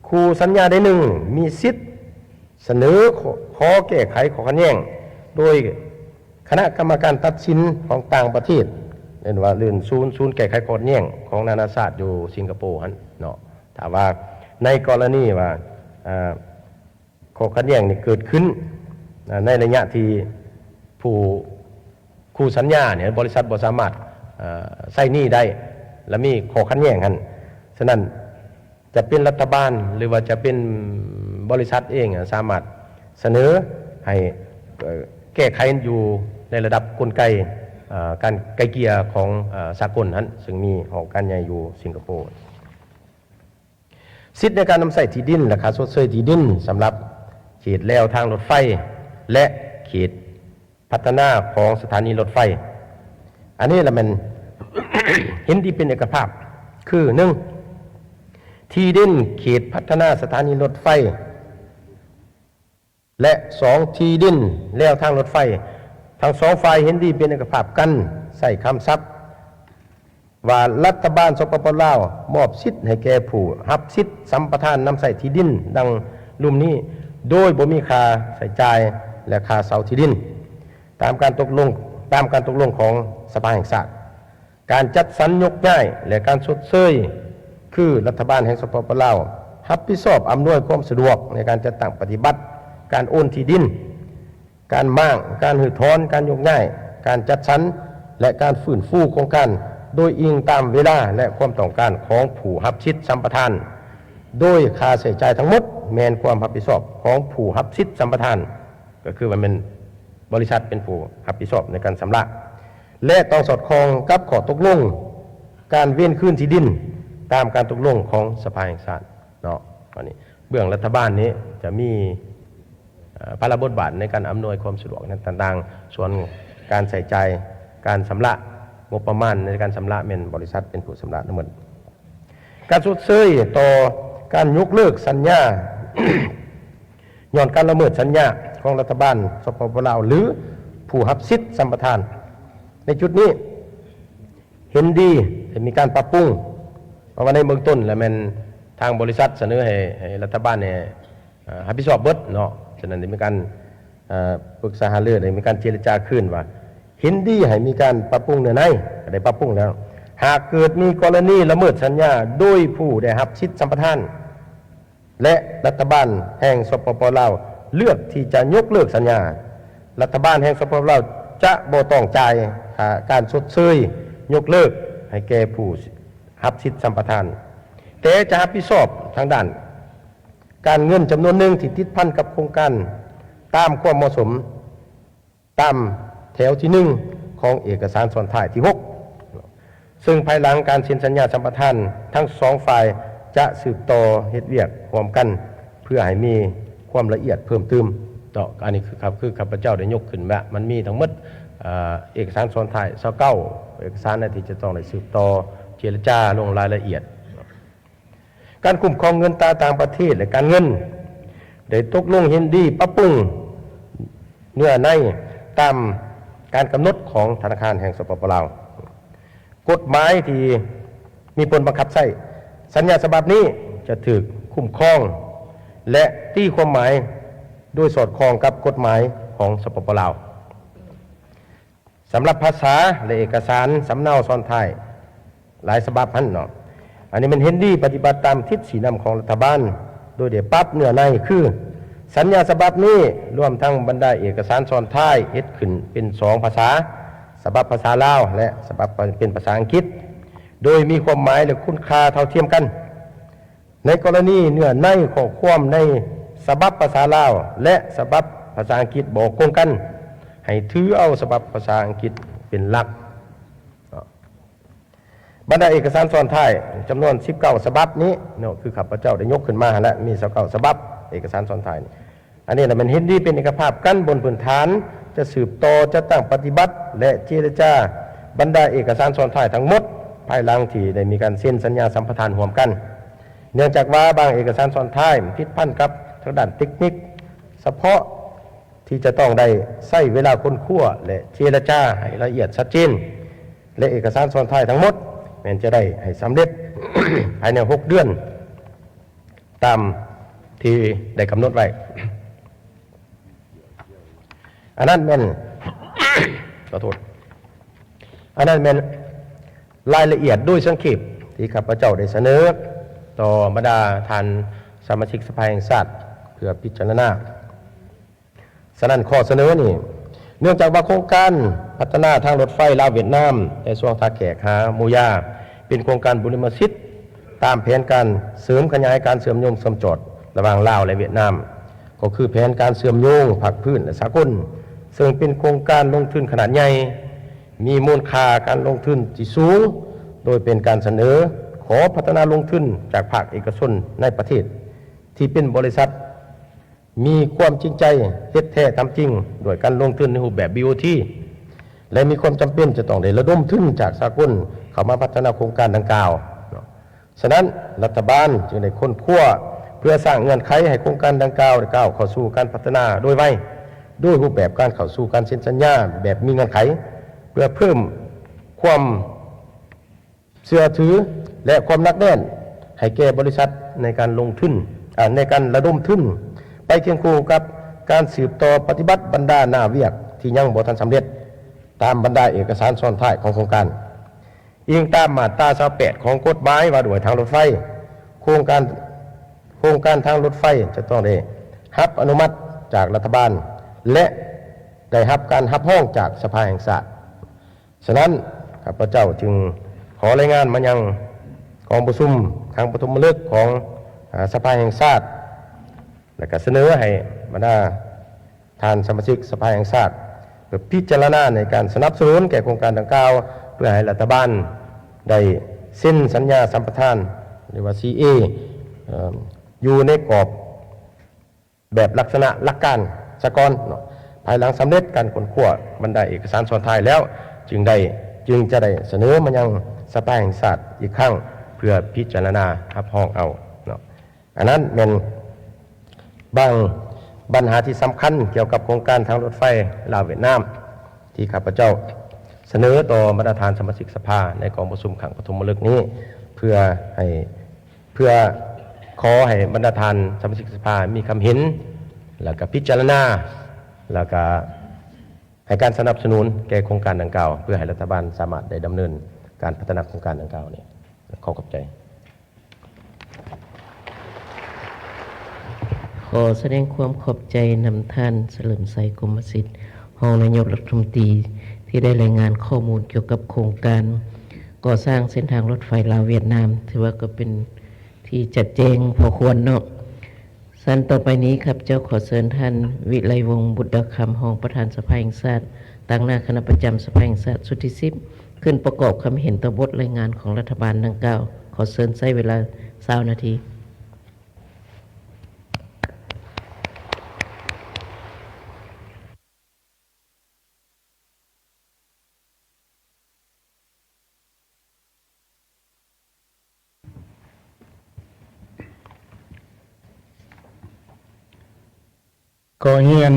ຄູ່ສັນຍາໃດໜຶ່ງມີສິດສະເໜີຂໍແກ້ໄຂຂໍ້ຂັດແຍ່ງໂດຍຄະນະກຳມະການຕັດສິນຂອງຕ່າງປະເທດ, ເອີ້ນວ່າເລື່ອນສູນ ສູນແກ້ໄຂຂໍ້ຂັດແຍ່ງຂອງນານາຊາດຢູ່ສິງກະໂປຫັ້ນເນາະ. ຖ້າວ່າໃນກໍລະນີວ່າ ເອີ ຂໍ້ຂັດແຍ່ງນີ້ເກີດຂຶ້ນໃນໄລຍະທີ່ຜູ້ຄູ່ສັນຍານີ້ ບໍລິສັດບໍ່ສາມາດ ເອີ ໃຊ້ໜີ້ໄດ້ ແລະ ມີຂໍ້ຂັດແຍ່ງຫັ້ນ, ສະນັ້ນຈະເປັນລັດຖະບານ ຫຼືວ່າຈະເປັນບໍລິສັດເອງ ສາມາດສະເໜີໃຫ້ ເອີ ແກ້ໄຂຢູ່ໃນລະດັບກົນໄກ ເອີ ການໄກ່ເກ່ຍຂອງ ເອີ ສາກົນຫັ້ນ ຊຶ່ງມີຫ້ອງການໃຫຍ່ຢູ່ສິງກະໂປ. ສິດໃນການນຳໃຊ້ທີ່ດິນ ແລະ ຄ່າຊົດເຊີຍທີ່ດິນສຳລັບເຂດແລວທາງລົດໄຟ ແລະ ເຂດພັດທະນາຂອງສະຖານີລົດໄຟ. ອັນນີ້ລະແມ່ນ ເຫັນດີເປັນເອກະພາບ ຄື ໜຶ່ງ ທີ່ດິນເຂດພັດທະນາສະຖານີລົດໄຟ ແລະ ສອງ ທີ່ດິນແລວທາງລົດໄຟ. ທັງສອງຝ່າຍເຫັນດີເປັນເອກະພາບກັນໃຊ້ຄຳສັບວ່າ ລັດຖະບານ ສປປ ລາວ ມອບສິດໃຫ້ແກ່ຜູ້ຮັບສິດສຳປະທານນຳໃຊ້ທີ່ດິນດັ່ງລຸ່ມນີ້ ໂດຍບໍ່ມີຄ່າໃຊ້ຈ່າຍ ແລະ ຄ່າເຊົ່າທີ່ດິນ ຕາມການຕົກລົງ ຕາມການຕົກລົງຂອງສະພາແຫ່ງຊາດ. ການຈັດສັນຍົກຍ້າຍ ແລະ ການຊົດເຊີຍ ຄືລັດຖະບານແຫ່ງ ສປປ ລາວ ຮັບຜິດຊອບອຳນວຍຄວາມສະດວກໃນການຈັດຕັ້ງປະຕິບັດການໂອນທີ່ດິນ, ການມ້າງ, ການຮື້ຖອນ, ການຍົກຍ້າຍ, ການຈັດສັນ ແລະ ການຟື້ນຟູໂຄງການ ໂດຍອີງຕາມເວລາ ແລະ ຄວາມຕ້ອງການຂອງຜູ້ຮັບສິດສຳປະທານ, ໂດຍຄ່າໃຊ້ຈ່າຍທັງໝົດແມ່ນຄວາມຮັບຜິດຊອບຂອງຜູ້ຮັບສິດສຳປະທານ, ກໍຄືວ່າແມ່ນບໍລິສັດເປັນຜູ້ຮັບຜິດຊອບໃນການຊຳລະ ແລະ ຕ້ອງສອດຄ່ອງກັບຂໍ້ຕົກລົງການເວນຄືນທີ່ດິນຕາມການຕົກລົງຂອງສະພາແຫ່ງຊາດເນາະ. ອັນນີ້ເບື້ອງລັດຖະບານນີ້ຈະມີ ເອີ ພາລະບົດບາດໃນການອຳນວຍຄວາມສະດວກນັ້ນຕ່າງໆ, ສ່ວນການໃຊ້ຈ່າຍ ການຊຳລະງົບປະມານໃນການຊຳລະແມ່ນບໍລິສັດເປັນຜູ້ຊຳລະທັງໝົດ. ການຊົດເຊີຍຕໍ່ການຍົກເລີກສັນຍາ ຍ້ອນການລະເມີດສັນຍາຂອງລັດຖະບານ ສປປ ລາວ ຫຼື ຜູ້ຮັບສິດສຳປະທານ. ໃນຈຸດນີ້ເຫັນດີໃຫ້ມີການປັບປຸງ, ເພາະວ່າໃນເບື້ອງຕົ້ນແລ້ວແມ່ນທາງບໍລິສັດສະເໜີໃຫ້ ໃຫ້ລັດຖະບານນີ້ ເອີ ຮັບຜິດຊອບເບິດເນາະ. ສະນັ້ນໄດ້ມີການ ເອີ ປຶກສາຫາລື ໄດ້ມີການເຈລະຈາຄືນວ່າ ເຫັນດີໃຫ້ມີການປັບປຸງເນື້ອໃນ, ກໍໄດ້ປັບປຸງແລ້ວ. ຫາກເກີດມີກໍລະນີລະເມີດສັນຍາໂດຍຜູ້ໄດ້ຮັບສິດສຳປະທານ ແລະ ລັດຖະບານແຫ່ງ ສປປ ລາວ ເລືອກທີ່ຈະຍົກເລີກສັນຍາ, ລັດຖະບານແຫ່ງ ສປປ ລາວ ຈະບໍ່ຕ້ອງຈ່າຍຄ່າການຊົດເຊີຍຍົກເລີກໃຫ້ແກ່ຜູ້ຮັບສິດສຳປະທານ, ແຕ່ຈະຮັບຜິດຊອບທາງດ້ານການເງິນຈຳນວນໜຶ່ງທີ່ຕິດພັນກັບໂຄງການຕາມຄວາມເໝາະສົມ. ຕາມແຖວທີໜຶ່ງຂອງເອກະສານຊ້ອນທ້າຍທີຫົກ ເຊິ່ງພາຍຫຼັງການເຊັນສັນຍາສຳປະທານ ທັງສອງຝ່າຍຈະສືບຕໍ່ເຮັດວຽກຮ່ວມກັນ ເພື່ອໃຫ້ມີຄວາມລະອຽດເພີ່ມຕື່ມເນາະ. ອັນນີ້ຄື ຄືຂ້າພະເຈົ້າໄດ້ຍົກຂຶ້ນວ່າ ມັນມີທັງໝົດ ເອີ ເອກະສານຊ້ອນທ້າຍຊາວເກົ້າເອກະສານ ທີ່ຈະຕ້ອງໄດ້ສືບຕໍ່ເຈລະຈາລົງລາຍລະອຽດ. ການຄຸ້ມຄອງເງິນຕາຕ່າງປະເທດ ແລະ ການເງິນ ໄດ້ຕົກລົງເຫັນດີປັບປຸງເນື້ອໃນຕາມການກຳນົດຂອງທະນາຄານແຫ່ງ ສປປ ລາວ. ກົດໝາຍທີ່ມີຜົນບັງຄັບໃຊ້, ສັນຍາສະບັບນີ້ຈະຖືກຄຸ້ມຄອງ ແລະ ຕີຄວາມໝາຍໂດຍສອດຄ່ອງກັບກົດໝາຍຂອງ ສປປ ລາວ. ສຳລັບພາສາ ແລະ ເອກະສານສຳເນົາຊ້ອນທ້າຍຫຼາຍສະບັບຫັ້ນເນາະ, ອັນນີ້ແມ່ນເຫັນດີປະຕິບັດຕາມທິດຊີ້ນຳຂອງລັດຖະບານ ໂດຍໄດ້ປັບເນື້ອໃນ ຄື ສັນຍາສະບັບນີ້ລວມທັງບັນດາເອກະສານຊ້ອນທ້າຍເຮັດຂຶ້ນເປັນສອງພາສາ, ສະບັບພາສາລາວ ແລະ ສະບັບເປັນພາສາອັງກິດ, ໂດຍມີຄວາມໝາຍ ແລະ ຄຸນຄ່າເທົ່າທຽມກັນ. ໃນກໍລະນີເນື້ອໃນຂໍ້ຄວາມໃນສະບັບພາສາລາວ ແລະ ສະບັບພາສາອັງກິດບໍ່ກົງກັນ, ໃຫ້ຖືເອົາສະບັບພາສາອັງກິດ ເປັນຫຼັກເນາະ. ບັນດາເອກະສານຊ້ອນທ້າຍຈຳນວນສິບເກົ້າສະບັບນີ້ເນາະ ຄືຂ້າພະເຈົ້າໄດ້ຍົກຂຶ້ນມາຫັ້ນແຫຼະ ມີຊາວເກົ້າສະບັບ ເອກະສານຊ້ອນທ້າຍນີ້ ອັນນີ້ລະແມ່ນເຫັນດີເປັນເອກະພາບກັນບົນພື້ນຖານຈະສືບຕໍ່ຈັດຕັ້ງປະຕິບັດ ແລະ ເຈລະຈາບັນດາເອກະສານຊ້ອນທ້າຍທັງໝົດ ພາຍຫຼັງທີ່ໄດ້ມີການເຊັນສັນຍາສຳປະທານຮ່ວມກັນ. ເນື່ອງຈາກວ່າບາງເອກະສານຊ້ອນທ້າຍມັນຕິດພັນກັບທາງດ້ານເຕັກນິກສະເພາະ ທີ່ຈະຕ້ອງໄດ້ໃຊ້ເວລາຄົ້ນຄວ້າ ແລະ ເຈລະຈາໃຫ້ລະອຽດຊັດເຈນ ແລະ ເອກະສານຊ້ອນທ້າຍທັງໝົດແມ່ນຈະໄດ້ໃຫ້ສຳເລັດ ພາຍໃນຫົກເດືອນ ຕາມທີ່ໄດ້ກຳນົດໄວ້. ອັນນັ້ນແມ່ນ ຂໍໂທດ ອັນນັ້ນແມ່ນລາຍລະອຽດໂດຍສັງເຂບທີ່ຂ້າພະເຈົ້າໄດ້ສະເໜີຕໍ່ບັນດາທ່ານສະມາຊິກສະພາແຫ່ງຊາດເພື່ອພິຈາລະນາ. ສະນັ້ນ ຂໍ້ສະເໜີນີ້ ເນື່ອງຈາກວ່າໂຄງການພັດທະນາທາງລົດໄຟລາວ-ຫວຽດນາມ ແຕ່ຊ່ວງທ່າແຂກຫາມູຢາ ເປັນໂຄງການບຸລິມະສິດ ຕາມແຜນການເສີມຂະຫຍາຍການເຊື່ອມໂຍງເຊື່ອມຈອດລະຫວ່າງລາວ ແລະ ຫວຽດນາມ ກໍຄືແຜນການເຊື່ອມໂຍງພາກພື້ນ ແລະ ສາກົນ, ເຊິ່ງເປັນໂຄງການລົງທຶນຂະໜາດໃຫຍ່, ມີມູນຄ່າການລົງທຶນທີ່ສູງ, ໂດຍເປັນການສະເໜີຂໍພັດທະນາລົງທຶນຈາກພາກເອກະຊົນໃນປະເທດ ທີ່ເປັນບໍລິສັດ ມີຄວາມຈິງໃຈເຮັດແທ້ທຳຈິງດ້ວຍການລົງທຶນໃນຮູບແບບ ບີໂອທີ ແລະ ມີຄວາມຈຳເປັນຈະຕ້ອງໄດ້ລະດົມທຶນຈາກສາກົນເຂົ້າມາພັດທະນາໂຄງການດັ່ງກ່າວເນາະ. ສະນັ້ນ ລັດຖະບານຈຶ່ງໄດ້ຄົ້ນຄວ້າເພື່ອສ້າງເງື່ອນໄຂໃຫ້ໂຄງການດັ່ງກ່າວໄດ້ກ້າວເຂົ້າສູ່ການພັດທະນາໂດຍໄວ, ໂດຍຮູບແບບການເຂົ້າສູ່ການເຊັນສັນຍາແບບມີເງື່ອນໄຂ ເພື່ອເພີ່ມຄວາມ ເຊື່ອຖື ແລະ ຄວາມໜັກແໜ້ນໃຫ້ແກ່ບໍລິສັດໃນການລົງທຶນ ເອີ ໃນການລະດົມທຶນ ໄປຄຽງຄູ່ກັບການສືບຕໍ່ປະຕິບັດບັນດາໜ້າວຽກທີ່ຍັງບໍ່ທັນສຳເລັດຕາມບັນດາເອກະສານຊ້ອນທ້າຍຂອງໂຄງການ. ອີງຕາມມາດຕາຊາວແປດຂອງກົດໝາຍວ່າດ້ວຍທາງລົດໄຟ, ໂຄງການ, ໂຄງການທາງລົດໄຟຈະຕ້ອງໄດ້ຮັບອະນຸມັດຈາກລັດຖະບານ ແລະ ໄດ້ຮັບການຮັບຮອງຈາກສະພາແຫ່ງຊາດ. ສະນັ້ນ ຂ້າພະເຈົ້າຈຶ່ງຂໍລາຍງານມາຍັງກອງປະຊຸມຄັ້ງປະຖົມມະລຶກຂອງ ອາ ສະພາແຫ່ງຊາດ ແລະ ກະສະເໜີໃຫ້ບັນດາທ່ານສະມາຊິກສະພາແຫ່ງຊາດ ເພື່ອພິຈາລະນາໃນການສະໜັບສະໜູນແກ່ໂຄງການດັ່ງກ່າວ ເພື່ອໃຫ້ລັດຖະບານໄດ້ເຊັນສັນຍາສຳປະທານ ຫຼືວ່າ ຊີເອ ເອີ ຢູ່ໃນກອບ ແບບລັກສະນະຫຼັກການສາກ່ອນເນາະ. ພາຍຫຼັງສຳເລັດການຄົ້ນຄວ້າບັນດາເອກະສານຊ້ອນທ້າຍແລ້ວ ຈຶ່ງໄດ້, ຈຶ່ງຈະໄດ້ສະເໜີມາຍັງສະພາແຫ່ງຊາດອີກຄັ້ງ ເພື່ອພິຈາລະນາຮັບຮອງເອົາເນາະ. ອັນນັ້ນແມ່ນບາງບັນຫາທີ່ສຳຄັນກ່ຽວກັບໂຄງການທາງລົດໄຟລາວຫວຽດນາມ ທີ່ຂ້າພະເຈົ້າສະເໜີຕໍ່ບັນດາທ່ານສະມາຊິກສະພາໃນກອງປະຊຸມຄັ້ງປະຖົມມະລຶກນີ້ ເພື່ອໃຫ້ ເພື່ອຂໍໃຫ້ບັນດາທ່ານສະມາຊິກສະພາມີຄຳເຫັນ ແລ້ວກະພິຈາລະນາ ແລ້ວກະໃຫ້ການສະໜັບສະໜູນແກ່ໂຄງການດັ່ງກ່າວ ເພື່ອໃຫ້ລັດຖະບານສາມາດໄດ້ດຳເນີນການພັດທະນາໂຄງການດັ່ງກ່າວນີ້. ຂໍຂອບໃຈ. ຂໍສະແດງຄວາມຂອບໃຈນຳທ່ານ ສະເຫຼີມໄຊ ກົມມະສິດ ຮອງນາຍົກລັດຖະມົນຕີ ທີ່ໄດ້ລາຍງານຂໍ້ມູນກ່ຽວກັບໂຄງການກໍ່ສ້າງເສັ້ນທາງລົດໄຟລາວຫວຽດນາມ ຖືວ່າກໍເປັນທີ່ຈະແຈ້ງພໍຄວນເນາະ. ສະນັ້ນ ຕໍ່ໄປນີ້ ຂ້າພະເຈົ້າຂໍເຊີນທ່ານ ວິໄລວົງ ບຸດດາຄຳ ຮອງປະທານສະພາແຫ່ງຊາດ ຕາງໜ້າຄະນະປະຈຳສະພາແຫ່ງຊາດຊຸດທີສິບ ຂຶ້ນປະກອບຄຳເຫັນຕໍ່ບົດລາຍງານຂອງລັດຖະບານດັ່ງກ່າວ. ຂໍເຊີນໃຊ້ເວລາຊາວນາທີ. ຂໍຮຽນ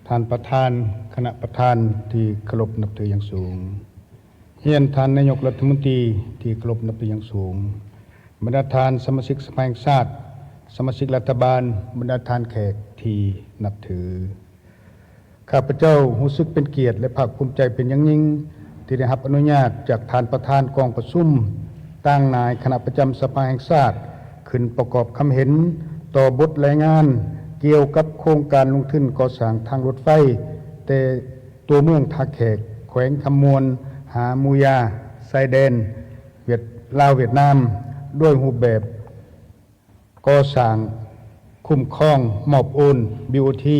ທ່ານປະທານ, ຄະນະປະທານທີ່ເຄົາລົບນັບຖືຢ່າງສູງ, ຮຽນທ່ານນາຍົກລັດຖະມົນຕີທີ່ເຄົາລົບນັບຖືຢ່າງສູງ, ບັນດາທ່ານສະມາຊິກສະພາແຫ່ງຊາດ, ສະມາຊິກລັດຖະບານ, ບັນດາທ່ານແຂກທີ່ນັບຖື. ຂ້າພະເຈົ້າຮູ້ສຶກເປັນກຽດ ແລະ ພາກພູມໃຈເປັນຢ່າງຍິ່ງ ທີ່ໄດ້ຮັບອະນຸຍາດຈາກທ່ານປະທານກອງປະຊຸມ ຕາງໜ້າຄະນະປະຈຳສະພາແຫ່ງຊາດ ຂຶ້ນປະກອບຄຳເຫັນຕໍ່ບົດລາຍງານກ່ຽວກັບໂຄງການລົງທຶນກໍ່ສ້າງທາງລົດໄຟ ແຕ່ຕົວເມືອງທ່າແຂກ ແຂວງຄຳມ່ວນ ຫາໝູຢາ ຊາຍແດນຫວຽດ, ລາວ-ຫວຽດນາມ ດ້ວຍຮູບແບບ ກໍ່ສ້າງ, ຄຸ້ມຄອງ, ມອບໂອນ ບີໂອທີ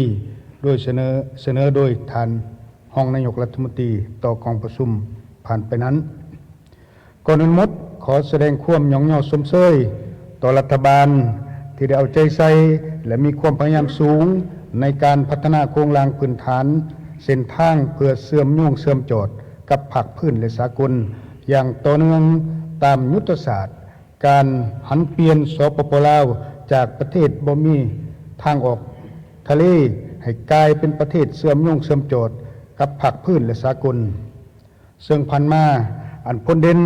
ໂດຍສະເໜີ, ສະເໜີໂດຍທ່ານ ຮອງນາຍົກລັດຖະມົນຕີຕໍ່ກອງປະຊຸມຜ່ານໄປນັ້ນ. ກ່ອນອື່ນໝົດ, ຂໍສະແດງຄວາມຍ້ອງຍໍຊົມເຊີຍຕໍ່ລັດຖະບານທີ່ໄດ້ເອົາໃຈໃສ່ ແລະ ມີຄວາມພະຍາຍາມສູງໃນການພັດທະນາໂຄງລ່າງພື້ນຖານເສັ້ນທາງ ເພື່ອເຊື່ອມໂຍງເຊື່ອມຈອດກັບພາກພື້ນ ແລະ ສາກົນຢ່າງຕໍ່ເນື່ອງ, ຕາມຍຸດທະສາດ ການຫັນປ່ຽນ ສປປ ລາວ ຈາກປະເທດບໍ່ມີທາງອອກທະເລ ໃຫ້ກາຍເປັນປະເທດເຊື່ອມໂຍງເຊື່ອມຈອດກັບພາກພື້ນ ແລະ ສາກົນ. ເຊິ່ງຜ່ານມາ ອັນພົ້ນເດັ່ນ,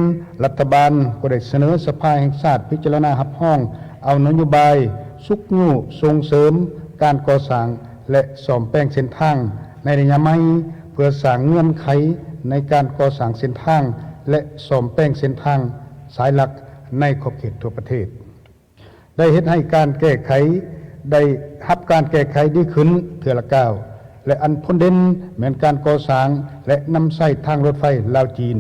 ລັດຖະບານກໍໄດ້ສະເໜີສະພາແຫ່ງຊາດພິຈາລະນາຮັບຮອງເອົານະໂຍບາຍຊຸກຍູ້ສົ່ງເສີມການກໍ່ສ້າງ ແລະ ສ້ອມແປງເສັ້ນທາງໃນໄລຍະໃໝ່ ເພື່ອສ້າງເງື່ອນໄຂໃນການກໍ່ສ້າງເສັ້ນທາງ ແລະ ສ້ອມແປງເສັ້ນທາງສາຍຫຼັກໃນຂອບເຂດທົ່ວປະເທດ ໄດ້ເຮັດໃຫ້ການແກ້ໄຂ ໄດ້ຮັບການແກ້ໄຂດີຂຶ້ນເທື່ອລະກ້າວ ແລະ ອັນພົ້ນເດັ່ນແມ່ນການກໍ່ສ້າງ ແລະ ນຳໃຊ້ທາງລົດໄຟລາວ-ຈີນ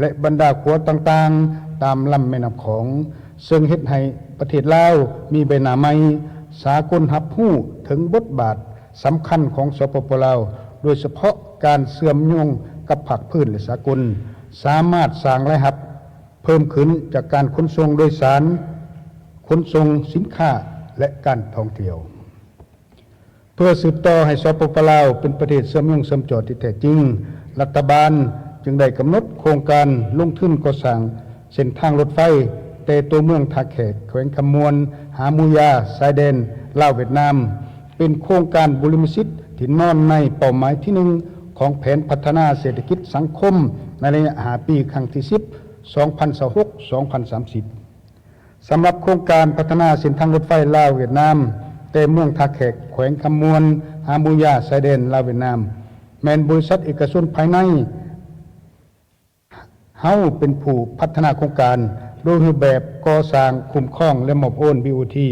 ແລະ ບັນດາຂົວຕ່າງໆຕາມລຳແມ່ນ້ຳຂອງ, ເຊິ່ງເຮັດໃຫ້ປະເທດລາວມີໃບໜ້າໃໝ່, ສາກົນຮັບຮູ້ເຖິງບົດບາດສຳຄັນຂອງ ສປປ ລາວ, ໂດຍສະເພາະການເຊື່ອມໂຍງກັບພາກພື້ນ ແລະ ສາກົນ, ສາມາດສ້າງລາຍຮັບເພີ່ມຂຶ້ນຈາກການຂົນສົ່ງໂດຍສານ, ຂົນສົ່ງສິນຄ້າ ແລະ ການທ່ອງທ່ຽວ. ເພື່ອສືບຕໍ່ໃຫ້ ສປປ ລາວ ເປັນປະເທດເຊື່ອມໂຍງເຊື່ອມຈອດທີ່ແທ້ຈິງ, ລັດຖະບານຈຶ່ງໄດ້ກຳນົດໂຄງການລົງທຶນກໍ່ສ້າງເສັ້ນທາງລົດໄຟ ແຕ່ຕົວເມືອງທ່າແຂກ ແຂວງຄຳມ່ວນ ຫາໝູຢາ ຊາຍແດນລາວ-ຫວຽດນາມ ເປັນໂຄງການບຸລິມະສິດທີ່ນອນໃນເປົ້າໝາຍທີໜຶ່ງຂອງແຜນພັດທະນາເສດຖະກິດສັງຄົມໃນໄລຍະຫ້າປີ ຄັ້ງທີສິບ ສອງພັນຊາວຫົກ ສອງພັນສາມສິບ. ສຳລັບໂຄງການພັດທະນາເສັ້ນທາງລົດໄຟລາວ-ຫວຽດນາມ ແຕ່ເມືອງທ່າແຂກ ແຂວງຄຳມ່ວນ ຫາໝູຢາ ຊາຍແດນລາວ-ຫວຽດນາມ ແມ່ນບໍລິສັດເອກະຊົນພາຍໃນເຮົາເປັນຜູ້ພັດທະນາໂຄງການ ໂດຍຮູບແບບກໍ່ສ້າງ, ຄຸ້ມຄອງ ແລະ ມອບໂອນ ບີໂອທີ.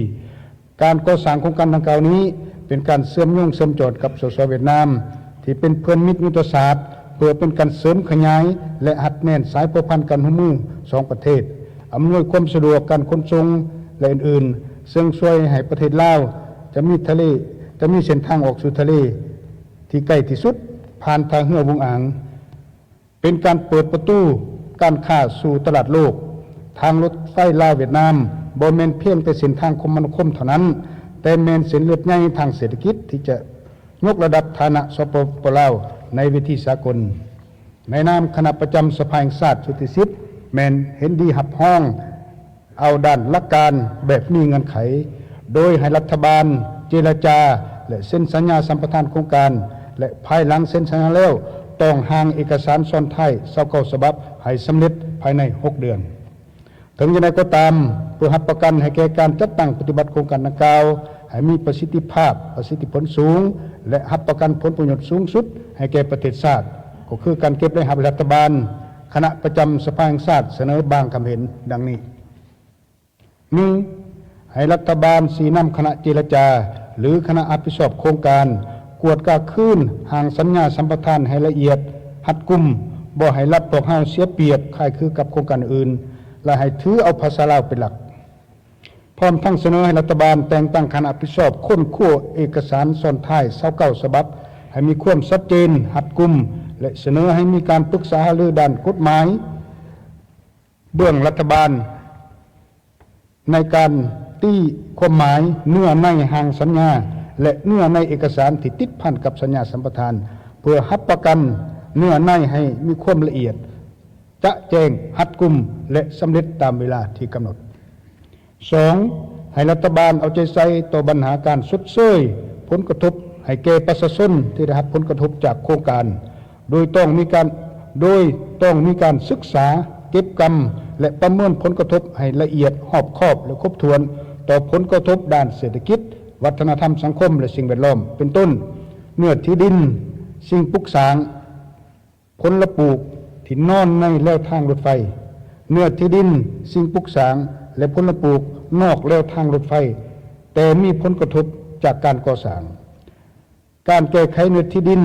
ການກໍ່ສ້າງໂຄງການດັ່ງກ່າວນີ້ ເປັນການເຊື່ອມໂຍງເຊື່ອມຈອດກັບ ສສ ຫວຽດນາມ ທີ່ເປັນເພື່ອນມິດຍຸດທະສາດ ເພື່ອເປັນການເສີມຂະຫຍາຍ ແລະ ຮັດແໜ້ນສາຍພົວພັນການຮ່ວມມືສອງປະເທດ, ອຳນວຍຄວາມສະດວກການຂົນສົ່ງ ແລະ ອື່ນໆ, ເຊິ່ງຊ່ວຍໃຫ້ປະເທດລາວຈະມີທະເລ, ຈະມີເສັ້ນທາງອອກສູ່ທະເລທີ່ໃກ້ທີ່ສຸດ ຜ່ານທ່າເຮືອຫວຸງອາງ. ເປັນການເປີດປະຕູການຄ້າສູ່ຕະຫຼາດໂລກ. ທາງລົດໄຟລາວ-ຫວຽດນາມ ບໍ່ແມ່ນພຽງແຕ່ເສັ້ນທາງຄົມມະນາຄົມເທົ່ານັ້ນ, ແຕ່ແມ່ນເສັ້ນເລືອດໃຫຍ່ທາງເສດຖະກິດທີ່ຈະຍົກລະດັບຖານະ ສປປ ລາວ ໃນເວທີສາກົນ. ໃນນາມຄະນະປະຈຳສະພາແຫ່ງຊາດຊຸດທີສິບ ແມ່ນເຫັນດີຮັບຮອງ ເອົາດ້ານຫຼັກການແບບມີເງື່ອນໄຂ, ໂດຍໃຫ້ລັດຖະບານເຈລະຈາ ແລະ ເຊັນສັນຍາສຳປະທານໂຄງການ ແລະ ພາຍຫຼັງເຊັນສັນຍາແລ້ວ ຕ້ອງຮ່າງເອກະສານຊ້ອນທ້າຍຊາວເກົ້າສະບັບໃຫ້ສຳເລັດພາຍໃນຫົກເດືອນ. ເຖິງຢ່າງໃດກໍຕາມ, ເພື່ອຮັບປະກັນໃຫ້ແກ່ການຈັດຕັ້ງປະຕິບັດໂຄງການດັ່ງກ່າວໃຫ້ມີປະສິດທິພາບ, ປະສິດທິຜົນສູງ ແລະ ຮັບປະກັນຜົນປະໂຫຍດສູງສຸດໃຫ້ແກ່ປະເທດຊາດ, ກໍຄືການເກັບລາຍຮັບລັດຖະບານ, ຄະນະປະຈຳສະພາແຫ່ງຊາດສະເໜີບາງຄຳເຫັນດັ່ງນີ້. ໜຶ່ງ, ໃຫ້ລັດຖະບານຊີ້ນຳຄະນະເຈລະຈາ ຫຼື ຄະນະຮັບຜິດຊອບໂຄງການ ກວດກາຄືນຮ່າງສັນຍາສຳປະທານໃຫ້ລະອຽດ, ຮັດກຸມ, ບໍ່ໃຫ້ລັດພວກເຮົາເສຍປຽບຄ້າຍຄືກັບໂຄງການອື່ນ ແລະ ໃຫ້ຖືເອົາພາສາລາວເປັນຫຼັກ. ພ້ອມທັງສະເໜີໃຫ້ລັດຖະບານແຕ່ງຕັ້ງຄະນະຮັບຜິດຊອບຄົ້ນຄວ້າເອກະສານຊ້ອນທ້າຍຊາວເກົ້າສະບັບ ໃຫ້ມີຄວາມຊັດເຈນ, ຮັດກຸມ ແລະ ສະເໜີໃຫ້ມີການປຶກສາຫາລືດ້ານກົດໝາຍ ເບື້ອງລັດຖະບານ ໃນການຕີຄວາມໝາຍເນື້ອໃນຮ່າງສັນຍາ ແລະ ເນື້ອໃນເອກະສານທີ່ຕິດພັນກັບສັນຍາສຳປະທານ ເພື່ອຮັບປະກັນເນື້ອໃນໃຫ້ມີຄວາມລະອຽດ, ຈະແຈ້ງ, ຮັດກຸມ ແລະ ສຳເລັດຕາມເວລາທີ່ກຳນົດ. ສອງ, ໃຫ້ລັດຖະບານເອົາໃຈໃສ່ຕໍ່ບັນຫາການຊົດເຊີຍຜົນກະທົບໃຫ້ແກ່ປະຊາຊົນທີ່ໄດ້ຮັບຜົນກະທົບຈາກໂຄງການ, ໂດຍຕ້ອງມີການ, ໂດຍຕ້ອງມີການສຶກສາ, ເກັບກຳ ແລະ ປະເມີນຜົນກະທົບໃຫ້ລະອຽດ, ຮອບຄອບ ແລະ ຄົບຖ້ວນຕໍ່ຜົນກະທົບດ້ານເສດຖະກິດ, ວັດທະນະທຳ, ສັງຄົມ ແລະ ສິ່ງແວດລ້ອມ, ເປັນຕົ້ນ ເນື້ອທີ່ດິນ, ສິ່ງປຸກສ້າງ, ຜົນລະປູກທີ່ນອນໃນແລວທາງລົດໄຟ, ເນື້ອທີ່ດິນ, ສິ່ງປຸກສ້າງ ແລະ ຜົນລະປູກນອກແລວທາງລົດໄຟ ແຕ່ມີຜົນກະທົບຈາກການກໍ່ສ້າງ. ການແກ້ໄຂເນື້ອທີ່ດິນ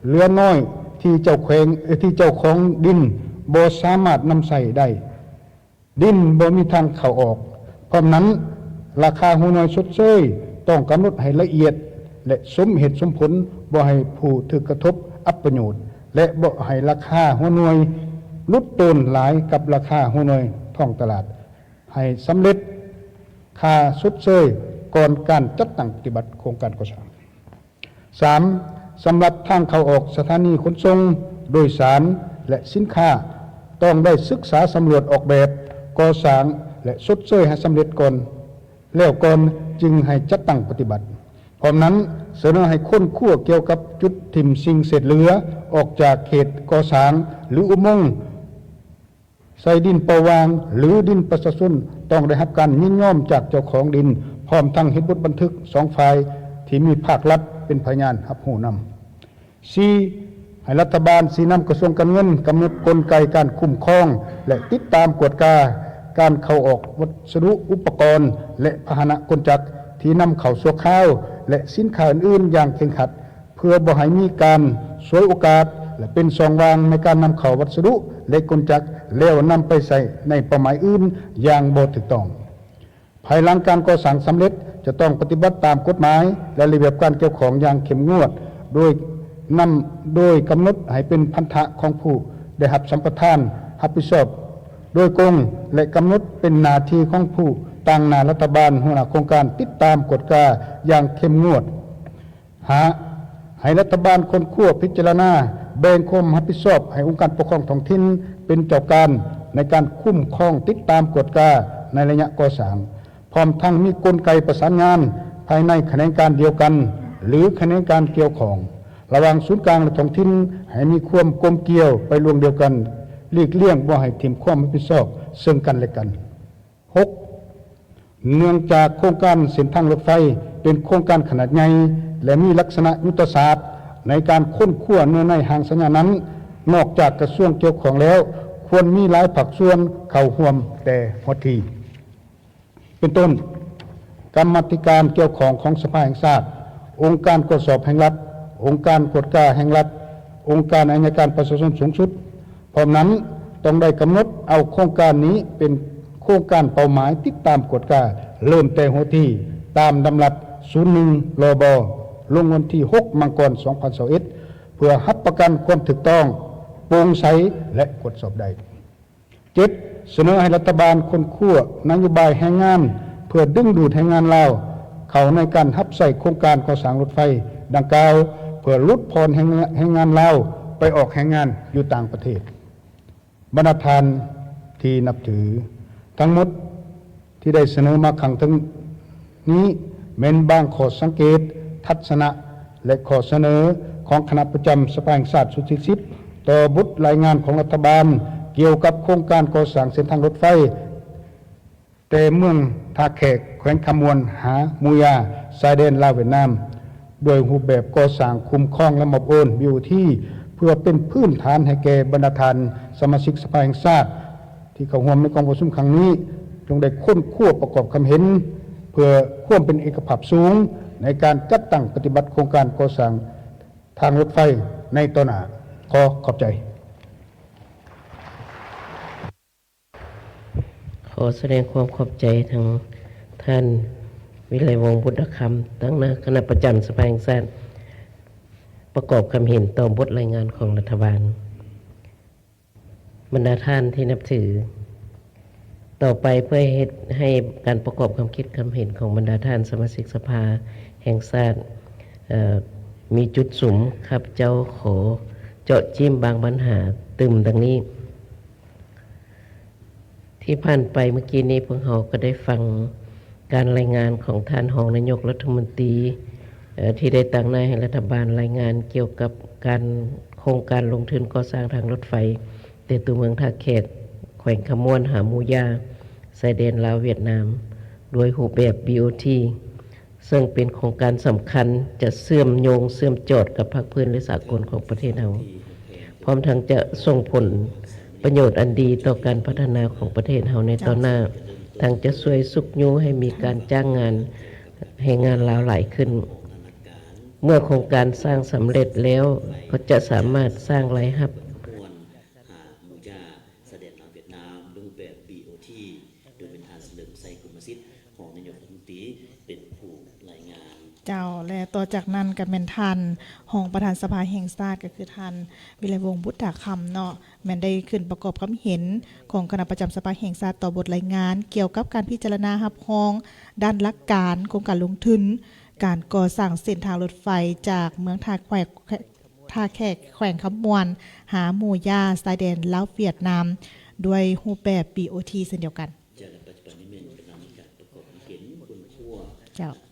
ເຫຼືອນ້ອຍທີ່ເຈົ້າແຂວງ, ເອີ, ທີ່ເຈົ້າຂອງດິນບໍ່ສາມາດນຳໃຊ້ໄດ້. ດິນບໍ່ມີທາງເຂົ້າອອກ. ພ້ອມນັ້ນ, ລາຄາຫົວໜ່ວຍຊົດເຊີຍຕ້ອງກຳນົດໃຫ້ລະອຽດ ແລະ ສົມເຫດສົມຜົນ, ບໍ່ໃຫ້ຜູ້ຖືກກະທົບ ປັບປະໂຫຍດ ແລະ ບໍ່ໃຫ້ລາຄາຫົວໜ່ວຍຫຼຸດໂຕນຫຼາຍກັບລາຄາຫົວໜ່ວຍທ້ອງຕະຫຼາດ, ໃຫ້ສຳເລັດຄ່າຊົດເຊີຍກ່ອນການຈັດຕັ້ງປະຕິບັດໂຄງການກໍ່ສ້າງ. ສາມ, ສຳລັບທາງເຂົ້າອອກສະຖານີຂົນສົ່ງໂດຍສານ ແລະ ສິນຄ້າ ຕ້ອງໄດ້ສຶກສາສຳຫຼວດອອກແບບ, ກໍ່ສ້າງ ແລະ ຊົດເຊີຍໃຫ້ສຳເລັດກ່ອນ ແລ້ວກ່ອນຈຶ່ງໃຫ້ຈັດຕັ້ງປະຕິບັດ. ພ້ອມນັ້ນ, ສະເໜີໃຫ້ຄົ້ນຄວ້າກ່ຽວກັບຈຸດຖິ້ມສິ່ງເສດເຫຼືອອອກຈາກເຂດກໍ່ສ້າງ ຫຼື ອຸມົງ ໃສ່ດິນເປົ່າຫວ່າງ ຫຼື ດິນປະຊາຊົນ ຕ້ອງໄດ້ຮັບການຍິນຍອມຈາກເຈົ້າຂອງດິນ ພ້ອມທັງເຮັດບົດບັນທຶກສອງຝ່າຍທີ່ມີພາກລັດເປັນພະຍານຮັບຮູ້ນຳ. ສີ່, ໃຫ້ລັດຖະບານຊີ້ນຳກະຊວງການເງິນກຳນົດກົນໄກການຄຸ້ມຄອງ ແລະ ຕິດຕາມກວດກາການເຂົ້າອອກວັດສະດຸ, ອຸປະກອນ ແລະ ພາຫະນະກົນຈັກທີ່ນຳເຂົ້າຊົ່ວຄາວ ແລະ ສິນຄ້າອື່ນໆຢ່າງເຄັ່ງຄັດ ເພື່ອບໍ່ໃຫ້ມີການສວຍໂອກາດ ແລະ ເປັນຊ່ອງວ່າງໃນການນຳເຂົ້າວັດສະດຸ ແລະ ກົນຈັກ ແລ້ວນຳໄປໃຊ້ໃນເປົ້າໝາຍອື່ນຢ່າງບໍ່ຖືກຕ້ອງ. ພາຍຫຼັງການກໍ່ສ້າງສຳເລັດ, ຈະຕ້ອງປະຕິບັດຕາມກົດໝາຍ ແລະ ລະບຽບການກ່ຽວຂ້ອງຢ່າງເຂັ້ມງວດ, ໂດຍນຳ, ໂດຍກຳນົດໃຫ້ເປັນພັນທະຂອງຜູ້ໄດ້ຮັບສຳປະທານຮັບຜິດຊອບໂດຍກົງ ແລະ ກຳນົດເປັນໜ້າທີ່ຂອງຜູ້ຕາງໜ້າລັດຖະບານ, ຫົວໜ້າໂຄງການ, ຕິດຕາມກວດກາຢ່າງເຂັ້ມງວດ. ຫ້າ, ໃຫ້ລັດຖະບານຄົ້ນຄວ້າພິຈາລະນາແບ່ງຄວາມຮັບຜິດຊອບໃຫ້ອົງການປົກຄອງທ້ອງຖິ່ນເປັນເຈົ້າການໃນການຄຸ້ມຄອງ, ຕິດຕາມ, ກວດກາໃນໄລຍະກໍ່ສ້າງ, ພ້ອມທັງມີກົນໄກປະສານງານພາຍໃນຂະແໜງການດຽວກັນ ຫຼື ຂະແໜງການກ່ຽວຂ້ອງ ລະຫວ່າງສູນກາງ ແລະ ທ້ອງຖິ່ນ ໃຫ້ມີຄວາມກົມກ່ຽວໄປລວງດຽວກັນ, ຫຼີກລ່ຽງບໍ່ໃຫ້ຖິ້ມຄວາມຮັບຜິດຊອບເຊິ່ງກັນ ແລະ ກັນ. ຫົກ, ເນື່ອງຈາກໂຄງການເສັ້ນທາງລົດໄຟເປັນໂຄງການຂະໜາດໃຫຍ່ ແລະ ມີລັກສະນະຍຸດທະສາດໃນການຄົ້ນຄວ້າເນື້ອໃນຮ່າງສັນຍານັ້ນ, ນອກຈາກກະຊວງກ່ຽວຂ້ອງແລ້ວ, ຄວນມີຫຼາຍພາກສ່ວນເຂົ້າຮ່ວມແຕ່ຫົວທີ. ເປັນຕົ້ນ, ກຳມາທິການກ່ຽວຂ້ອງຂອງສະພາແຫ່ງຊາດ, ອົງການກວດສອບແຫ່ງລັດ, ອົງການກວດກາແຫ່ງລັດ, ອົງການໄອຍະການປະຊາຊົນສູງສຸດ. ພ້ອມນັ້ນ, ຕ້ອງໄດ້ກຳນົດເອົາໂຄງການນີ້ເປັນໂຄງການເປົ້າໝາຍຕິດຕາມກວດກາ ເລີ່ມແຕ່ຫົວທີ ຕາມດຳລັດສູນໜຶ່ງ ລບ ລົງວັນທີຫົກ ມັງກອນ ສອງພັນຊາວເອັດ ເພື່ອຮັບປະກັນຄວາມຖືກຕ້ອງ, ໂປ່ງໃສ ແລະ ກວດສອບໄດ້. ເຈັດ, ສະເໜີໃຫ້ລັດຖະບານຄົ້ນຄວ້ານະໂຍບາຍແຮງງານ ເພື່ອດຶງດູດແຮງງານລາວເຂົ້າໃນການຮັບໃຊ້ໂຄງການກໍ່ສ້າງລົດໄຟດັ່ງກ່າວ ເພື່ອຫຼຸດຜ່ອນແຮງ, ແຮງງານລາວໄປອອກແຮງງານຢູ່ຕ່າງປະເທດ. ບັນດາທ່ານທີ່ນັບຖື, ທັງໝົດທີ່ໄດ້ສະເໜີມາຂ້າງເທິງ ນີ້ແມ່ນບາງຂໍ້ສັງເກດ, ທັດສະນະ ແລະ ຂໍ້ສະເໜີຂອງຄະນະປະຈຳສະພາແຫ່ງຊາດຊຸດທີສິບ ຕໍ່ບົດລາຍງານຂອງລັດຖະບານກ່ຽວກັບໂຄງການກໍ່ສ້າງເສັ້ນທາງລົດໄຟ ແຕ່ເມືອງທ່າແຂກ ແຂວງຄຳມ່ວນ ຫາມູຢາ ຊາຍແດນລາວ-ຫວຽດນາມ ດ້ວຍຮູບແບບກໍ່ສ້າງຄຸ້ມຄອງ ແລະ ມອບໂອນ ບີໂອທີ ເພື່ອເປັນພື້ນຖານໃຫ້ແກ່ບັນດາທ່ານສະມາຊິກສະພາແຫ່ງຊາດ ທີ່ເຂົ້າຮ່ວມໃນກອງປະຊຸມຄັ້ງນີ້ ຈົ່ງໄດ້ຄົ້ນຄວ້າປະກອບຄຳເຫັນ ເພື່ອຄວາມເປັນເອກະພາບສູງໃນການຈັດຕັ້ງປະຕິບັດໂຄງການກໍ່ສ້າງທາງລົດໄຟໃນຕໍ່ໜ້າ. ຂໍຂອບໃຈ. ຂໍສະແດງຄວາມຂອບໃຈທາງທ່ານ ວິໄລວົງ ບຸດດາຄຳ ຕາງໜ້າຄະນະປະຈຳສະພາແຫ່ງຊາດ ປະກອບຄຳເຫັນຕໍ່ບົດລາຍງານຂອງລັດຖະບານ. ບັນດາທ່ານທີ່ນັບຖື, ຕໍ່ໄປເພື່ອເຮັດໃຫ້ການປະກອບຄວາມຄິດຄຳເຫັນຂອງບັນດາທ່ານສະມາຊິກສະພາແຫ່ງຊາດ ເອີ ມີຈຸດສຸມ, ຂ້າພະເຈົ້າຂໍເຈາະຈິ້ມບາງບັນຫາຕື່ມດັ່ງນີ້. ທີ່ຜ່ານໄປເມື່ອກີ້ນີ້ ພວກເຮົາກໍໄດ້ຟັງການລາຍງານຂອງທ່ານຮອງນາຍົກລັດຖະມົນຕີ ເອີ ທີ່ໄດ້ຕາງໜ້າໃຫ້ລັດຖະບານລາຍງານກ່ຽວກັບການ, ໂຄງການລົງທຶນກໍ່ສ້າງທາງລົດໄຟ ແຕ່ຕົວເມືອງທ່າແຂກ ແຂວງຄຳມ່ວນ ຫາມູຢາ ຊາຍແດນລາວ-ຫວຽດນາມ ດ້ວຍຮູບແບບ ບີໂອທີ ເຊິ່ງເປັນໂຄງການສຳຄັນ ຈະເຊື່ອມໂຍງເຊື່ອມຈອດກັບພາກພື້ນ ແລະ ສາກົນຂອງປະເທດເຮົາ, ພ້ອມທັງຈະສົ່ງຜົນປະໂຫຍດອັນດີຕໍ່ການພັດທະນາຂອງປະເທດເຮົາໃນຕໍ່ໜ້າ, ທັງຈະຊ່ວຍຊຸກຍູ້ໃຫ້ມີການຈ້າງງານແຮງງານລາວຫຼາຍຂຶ້ນ. ເມື່ອໂຄງການສ້າງສຳເລັດແລ້ວ ກໍຈະສາມາດສ້າງລາຍຮັບ ສະແດງລາວຫວຽດນາມ ຮູບແບບ ບີໂອທີ ໂດຍແມ່ນທ່ານ ສະເຫຼີມໄຊ ກຸນມະສິດ ຮອງນາຍົກລັດຖະມົນຕີ ເປັນຜູ້ລາຍງານ. ເຈົ້າ ແລະ ຕໍ່ຈາກນັ້ນກໍແມ່ນທ່ານຮອງປະທານສະພາແຫ່ງຊາດ ກໍຄືທ່ານ ວິໄລວົງ ບຸດຕາຄຳ ເນາະ ແມ່ນໄດ້ຂຶ້ນປະກອບຄຳເຫັນຂອງຄະນະປະຈຳສະພາແຫ່ງຊາດຕໍ່ບົດລາຍງານກ່ຽວກັບການພິຈາລະນາຮັບຮອງດ້ານຫຼັກການໂຄງການລົງທຶນ ການກໍ່ສ້າງເສັ້ນທາງລົດໄຟຈາກເມືອງທ່າແຂກ ທ່າແຂກ ແຂວງຄຳມ່ວນ ຫາໝູ່ຍ່າຊາຍແດນລາວຫວຽດນາມ ດ້ວຍຮູບແບບ ບີໂອທີ ເຊັ່ນດຽວກັນ. ເຈົ້າ.